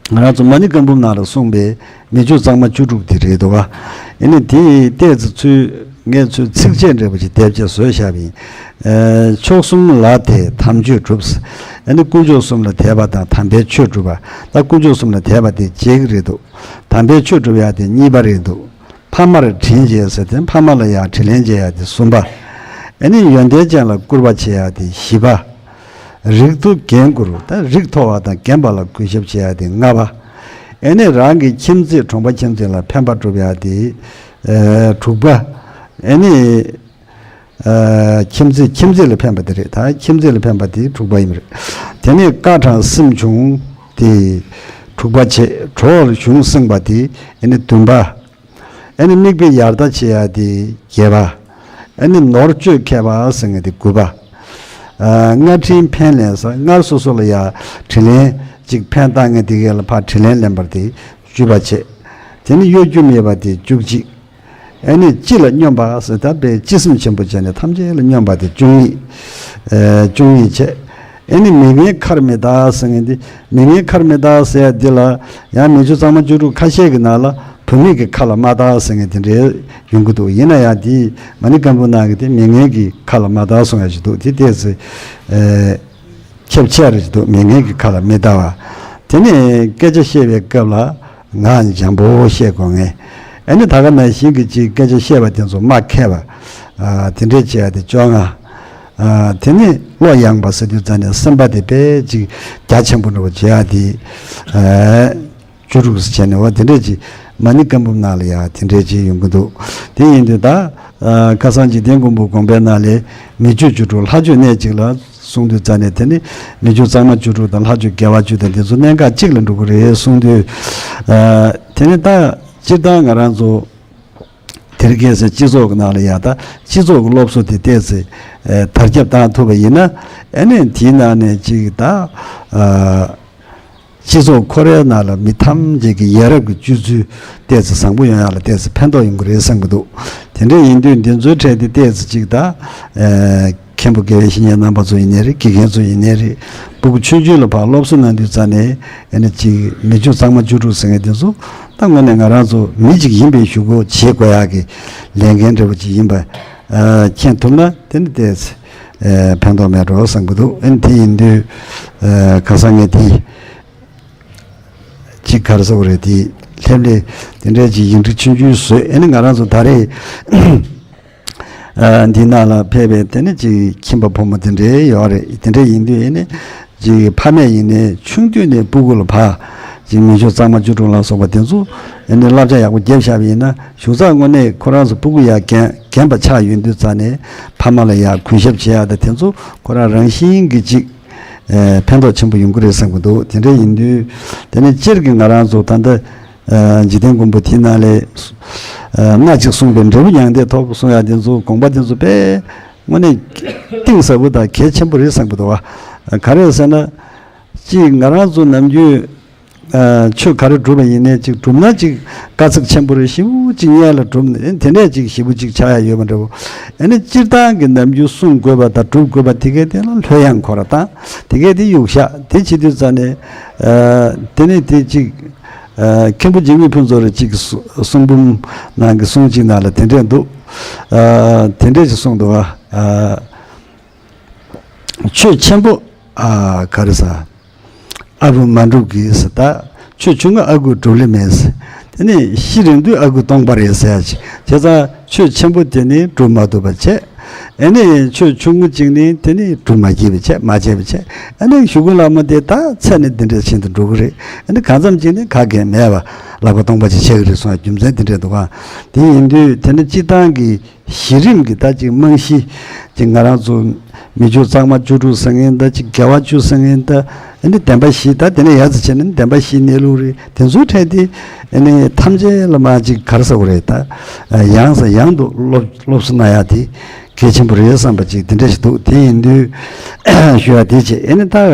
ང་རང་ཚོ་མ་ཎི་བཀའ་འབུམ་ནང་ལ་གསུངས་པའི་མི་ཆོས་གཙང་མ་བཅུ་དྲུག་དེ་རེད་འདུག་བ། ཨ་ནི་དེ་ཏོག་ཙམ་ཚུལ་ངས་ཚུལ་ཚིགས་བཅད་འདྲ་པོ་ཅིག་དེབ་ཅིག་བཟོས་བཞག་པ་ཡིན། ཨ་མཆོག་གསུམ་ལ་དད་དམ་ཆོས་སྒྲུབ། ཨ་ནི་དཀོན་མཆོག་གསུམ་ལ་དད་པ་དང་དམ་པའི་ཆོས་སྒྲུབ་པ། ད་དཀོན་མཆོག་གསུམ་ལ་དད་པ་དེ་གཅིག་རེད་འདུག་དམ་པའི་ཆོས་སྒྲུབ་ཡག་དེ་གཉིས་པ་རེད་འདུག་ཕ་མར་དྲིན་བྱས་ཟེར་ཏེ་ཕ་མ་ལ་ཡང་དྲིན་ལན་འཇལ་ཡག་དེ་གསུམ་པ། ཨ་ནི་ཡོན་ཏན་ཅན་ལ་བཀུར་བ་བྱེད་ཡག་དེ་བཞི་པ། རིགས་མཐོ་རྒན་བཀུར་ད་རིགས་མཐོ་བ་དང་རྒན་པ་ལ་གུས་ཞབས་བྱེད་ཡག་དེ་ལྔ་པ། ཨ་ནི་རང་གི་ཁྱིམ་མཚེས་གྲོང་པ་ཁྱིམ་མཚེས་ལ་ཕན་པ་སྒྲུབ་ཡག་དེ་ཨ་དྲུག་པ། ཨ་ནི་ཨ་ཁྱིམ་མཚེས་ཁྱིམ་མཚེས་ལ་ཕན་པ་དེ་རེད། ད་ཁྱིམ་མཚེས་ལ་ཕན་པ་དེ་དྲུག་པ་ཡིན་པ་རེད། དེ་ནས་དཀའ་དྲགས་སེམས་ཆུང་དེ་དྲུག་པ་བྱས། གྲོགས་ལ་གཞུང་བསྲིངས་པ་དེ་ཨ་ནི་བདུན་པ། ཨ་ནི་མིག་དཔེ་ཡར་ལྟ་བྱེད་ཡག་དེ་བརྒྱད་པ། ཨ་ནི་ནོར་སྤྱོད་མཁས་པ་ཟེར་མཁན་དེ་དགུ་པ། ཨ་སྔར་དྲིན་ཕན་ལེན་ས་སྔར་སོ་སོ་ལ་ཡ་དྲིན་ལན་ཅིག་ཕན་བཏགས་མཁན་དེ་གས་ལ་ཕར་དྲིན་ལན་ལེན་པར་དེ་བཅུ་པ་བྱས། དེ་ནི་གཡོ་སྒྱུ་མེད་པ་དེ་བཅུ་གཅིག་ཨ་ནི་སྤྱི་ལ་སྙོམས་པ་ཟེར་ད་དཔེ་སྤྱི་སེམས་ཆེན་པོ་བྱས་ནས་ཐམས་ཅད་ལ་སྙོམས་པ་དེ་བཅུ་གཉིས། ཨ་བཅུ་གཉིས་བྱས། ཨེ་ནི་མི་ངན་ཁར་མི་བདག་ཟེར་མཁན་འདི། མི་ངན་ཁར་མི་བདག་ཟེར་ཡ་འདི་ལ་ཡང་མི་ཆོས་གཙང་མ་བཅུ་དྲུག་ཁ་ཤས་ཀྱི་ནང་ལ་བུད་མེད་ཀྱི་ཁ་ལ་མ་བདག་ཟེར་མཁན་དེ་འདྲའི་ཡོང་གི་འདུག་ཡིན་ན་ཡང་འདི་མ་ཎི་བཀའ་འབུམ་ནང་གི་དེ་མི་ངན་གྱི་ཁ་ལ་མ་བདག་གསུང་ཡ་ཞིག་འདུག་དེ་ཏོག་ཙམ་ཨེ་ཁྱད་ཆེ་རེ་ཞིག་འདུག་མི་ངན་གྱི་ཁ་ལ་མི་བདག་པ། དེ་ནས་སྐད་ཆ་བཤད་པའི་སྐབས་ལ་ངག་འཇམ་པོ་བཤད་དགོས་ངེས། ཨ་ནི་ད་ག་ནང་བཞིན་གྱི་ཅིག་སྐད་ཆ་བཤད་པ་དེ་ཚོ་མ་མཁས་པ། ཨ་དེ་འདྲས་བྱས་ཏེ་བཅོ་ལྔ། ཨ་དེ་ནས་བློ་ཡངས་པ་ཟེར་དུས་ཙ་ནས་སེམས་པ་དེ་དཔེ་ཅིག་རྒྱ་ཆེན་པོ་འདྲ་བོ་བྱེད་ཡ་དེ། ཨ་བཅུ་དྲུག་ཟེར་བྱས་ནས་འོ་དེ་འདྲས་ཅིག་མ་ཎི་བཀའ་འབུམ་ནང་ལ་ཡ་དེ་འདྲས་ཅིག་ཡོང་གི་འདུག་དེ་ཡིན་དུས་ད་ཨ་ཁ་སང་འཇིག་རྟེན་མགོན་པོ་དགོངས་པའི་ནང་ལས་མི་ཆོས་བཅུ་དྲུག་ལྷ་ཆོས་གནད་གཅིག་ལ་གསུང་དུས་ཙ་ནས་དེ་ནི་མི་ཆོས་གཙང་མ་བཅུ་དྲུག་དང་ལྷ་ཆོས་དགེ་བ་བཅུ་དང་དེ་ཚོ་གནད་འགག་གཅིག་ལ་འགྲོ་གི་རེད་གསུང་དུས། ཨ་དེ་ནི་ད་སྤྱིར་བཏང་ང་རང་ཚོ་དེ་རིང་ཁ་སང་སྤྱི་ཚོགས་ཀྱི་ནང་ལ་ཡ་ད་སྤྱི་ཚོགས་ཀྱི་སློབ་གསོ་དེ་ཏོག་ཙམ་ཨ་དར་ཁྱབ་བཏང་ཐུབ་པ་ཡིན་ན། ཨ་ནི་དེའི་ནང་ནས་གཅིག་ད་ཨ་སྤྱི་ཚོགས་ཁོ་རའི་ནང་ལ་མི་ཐམས་ཅད་ཀྱི་ཡ་རབས་ཀྱི་སྤྱོད་ཚུལ་ཏོག་ཙམ་བཟང་པོ་ཡོང་ཡ་ལ་ཏོག་ཙམ་ཕན་ཐོགས་ཡོང་གི་རེད་བསམ་གྱི་འདུག་དེ་འདྲ་ཡིན་དུས་འདི་ཚོའི་གྲས་དེ་ཏོག་ཙམ་གཅིག་ད་ཨ་མཁན་པོ་དགེ་བའི་བཤེས་གཉེན་རྣམ་པ་ཚོ་ཡིན་ནའི་རེད། དགེ་རྒན་ཚོ་ཡིན་ནའི་རེད། སྤུ་གུ་ཆུང་ཆུང་ལ་ཕར་སློབ་གསོ་གནང་དུས་ཙ་ནས་ཨ་ནི་གཅིག་མི་ཆོས་གཙང་མ་བཅུ་དྲུག་ཟེར་མཁན་དེ་ཚོ་ད་དངོས་གནས་ང་རང་ཚོ་མི་གཅིག་ཡིན་པའི་གཞུག་གུ་བྱེད་དགོས་ཡག་གི་ལས་འགན་འདྲ་བོ་ཅིག་ཡིན་པ་ཨ་མཁྱེན་ཐུབ་ན་དེ་ནི་ཏོག་ཙམ་ཨ་ཕན་ཐོགས་མེད་འགྲོ་བསམ་གྱི་འདུག་ཨ་ནི་དེ་ཡིན་དུས་ཨ་ཁ་སང་ངས་དེ་གཅིག་ག་རེ་ཟེར་དགོས་རེད། དེ་ལྷེབ་ལྷེབ་དེ་འདྲའི་ཅིག་ཡིག་འབྲུ་ཆུང་ཆུང་བཟོས། ཨ་ནི་ང་རང་ཚོ་ད་རེས་ཨ་འདི་ནང་ལ་ཕེབས་པའི་དེ་ནི་ཅིག་ཁྱིམ་པ་ཕོ་མོ་དེ་འདྲའི་ཡོད་རེད། དེ་འདྲ་ཡིན་དུས་ཨ་ནི་ཅིག་ཕ་མས་ཡིན་ནའི་ཆུང་དུས་ནས་སྤུ་གུ་ལ་ཕར་ཅིག་མི་ཆོས་གཙང་མ་བཅུ་དྲུག་ལ་སོགས་པ་དེ་ཚོ་ཨ་ནི་བསླབ་བྱ་ཡག་པོ་བརྒྱབ་བཞག་པ་ཡིན་ན་གཞུང་ཚབ་དངོས་གནས་ཁོ་རང་ཚོ་སྤུ་གུ་ཡར་རྒན་རྒན་པ་ཆགས་ཡོང་དུས་ཙ་ནས་ཕ་མ་ལ་ཡར་གུས་ཞབས་བྱེད་ཡག་དང་དེ་ཚོ་ཁོ་རང་རང་བཞིན་གྱིས་ཅིག་ཨེ་ཕན་ཐོགས་ཆེན་པོ་ཡོང་གི་རེད་བསམ་གྱི་འདུག་དེ་འདྲ་ཡིན་དུས་དེ་ནི་སྤྱིར་གྱི་ང་རང་ཚོ་ད་ལྟ་ཨ་འཇིག་རྟེན་མགོན་པོ་དེའི་ནང་ལས་ཨ་སྣ་གཅིག་གསུངས་པའི་འབྲས་བུ་མྱང་འདས་ཐོབ་གསུང་ཡག་དེ་ཚོ་དགོངས་པ་དེ་ཚོ་དཔེ་དངོས་གནས་གཏིང་ཟབ་པོ་དང་གལ་ཆེན་པོ་རེད་བསམ་གྱི་འདུག་བ། ག་རེ་ཟེར་ན་གཅིག་ང་རང་ཚོ་ནམ་རྒྱུན་ཨ་ཆོས་ག་རེ་སྒྲུབ་པ་ཡིན་ནའི་གཅིག་སྒྲུབ་ན་གཅིག་དཀའ་ཚེགས་ཆེན་པོ་རེད། ཞེ་པོ་གཅིག་སྔོན་ལ་སྒྲུབ་ནས་དེ་ནས་གཅིག་ཞེ་པོ་གཅིག་ཆགས་ཡག་ཡོད་པ་འདྲ་བོ། ཨ་ནི་སྤྱིར་བཏང་གི་ནམ་རྒྱུན་སྲུང་དགོས་པ་དང་སྒྲུབ་དགོས་པ་དེ་གའི་སྟེང་ལ་ལྷོད་ཡངས་ཁོ་ར་དང་དེ་གའི་དེ་གཡུག་བཞག་དེ་བྱེད་དུས་ཙ་ནས་ཨ་དེ་ནས་དེ་གཅིག་ཨ་མཁན་པོ་འཇིགས་མེད་ཕུན་ཚོགས་རེ་གཅིག་གི་གསུ་གསུང་འབུམ་ནང་གི་གསུང་གཅིག་ནང་ལ་དེ་འདྲས་འདུག་ཨ་དེ་འདྲས་ཅིག་གསུངས་འདུག་ཨ་ཆོས་ཆེན་པོ་ཨ་ག་རེ་ཟ། ཨ་བུ་མ་འགྲུབ་ཀྱིས་ཟེར། ད་ཆོས་ཆུང་ངུ་ཨ་ཁུ་སྒྲུབ་ལེ་མེད་ཟེར། དེ་ནས་ཤི་རན་དུས་ཨ་ཁུ་སྟོང་པ་རེད་ཟེར་ཡ་ཅིག་བྱས་ཙང་ཆོས་ཆེན་པོ་དེ་ནི་སྒྲུབ་མ་ཐུབ་པ་བྱས། ཨ་ནི་ཆོས་ཆུང་ངུ་གཅིག་ནི་དེ་ནི་སྒྲུབ་མ་བགྱིས་པ་བྱས། མ་བྱས་པ་བྱས། ཨ་ནི་གཞུག་གུ་ལ་མོ་དེ་ད་ཚེ་ནི་འདི་འདྲ་བཞིན་དུ་འགྲོ་གི་རེད། ཨ་ནི་གང་འཚམ་གཅིག་ནི་ག་གེ་མེད་པ་ལག་པ་སྟོང་པ་ཅིག་ཆགས་ཀྱི་རེད་གསུངས་པའི་རྒྱུ་མཚན་དེ་འདྲ་འདུག་ག་དེ་ཡིན་དུས་དེ་ནི་སྤྱིར་བཏང་གི་གཞི་རིམ་གྱི་ད་ཅིག་རྨང་གཞི་ཅིག་ང་རང་ཚོ་མི་ཆོས་གཙང་མ་བཅུ་དྲུག་ཟེར་མཁན་ད་ཅིག་དགེ་བ་བཅུ་ཟེར་མཁན་ད་ཨ་ནི་བདེན་པ་བཞི། ད་དེ་ནས་ཡར་ཙམ་བྱས་ན་བདེན་པ་བཞི་གནས་ལུགས་རེད། དེ་ཚོའི་གྲས་དེ་ཨ་ནི་ཐམས་ཅད་ལ་མ་ཅིག་ག་རེ་ཟེར་དགོས་རེད། ད་ཡང་སེ་ཡང་དུ་སློབ་སློབ་གསོ་གནང་ཡ་དེ་གལ་ཆེན་པོ་རེད་བསམ་པ་ཅིག་དེ་འདྲ་ཞིག་འདུག་དེ་ཡིན་དུས་ཞུ་ཡ་དེ་བྱས། ཨ་ནི་ད་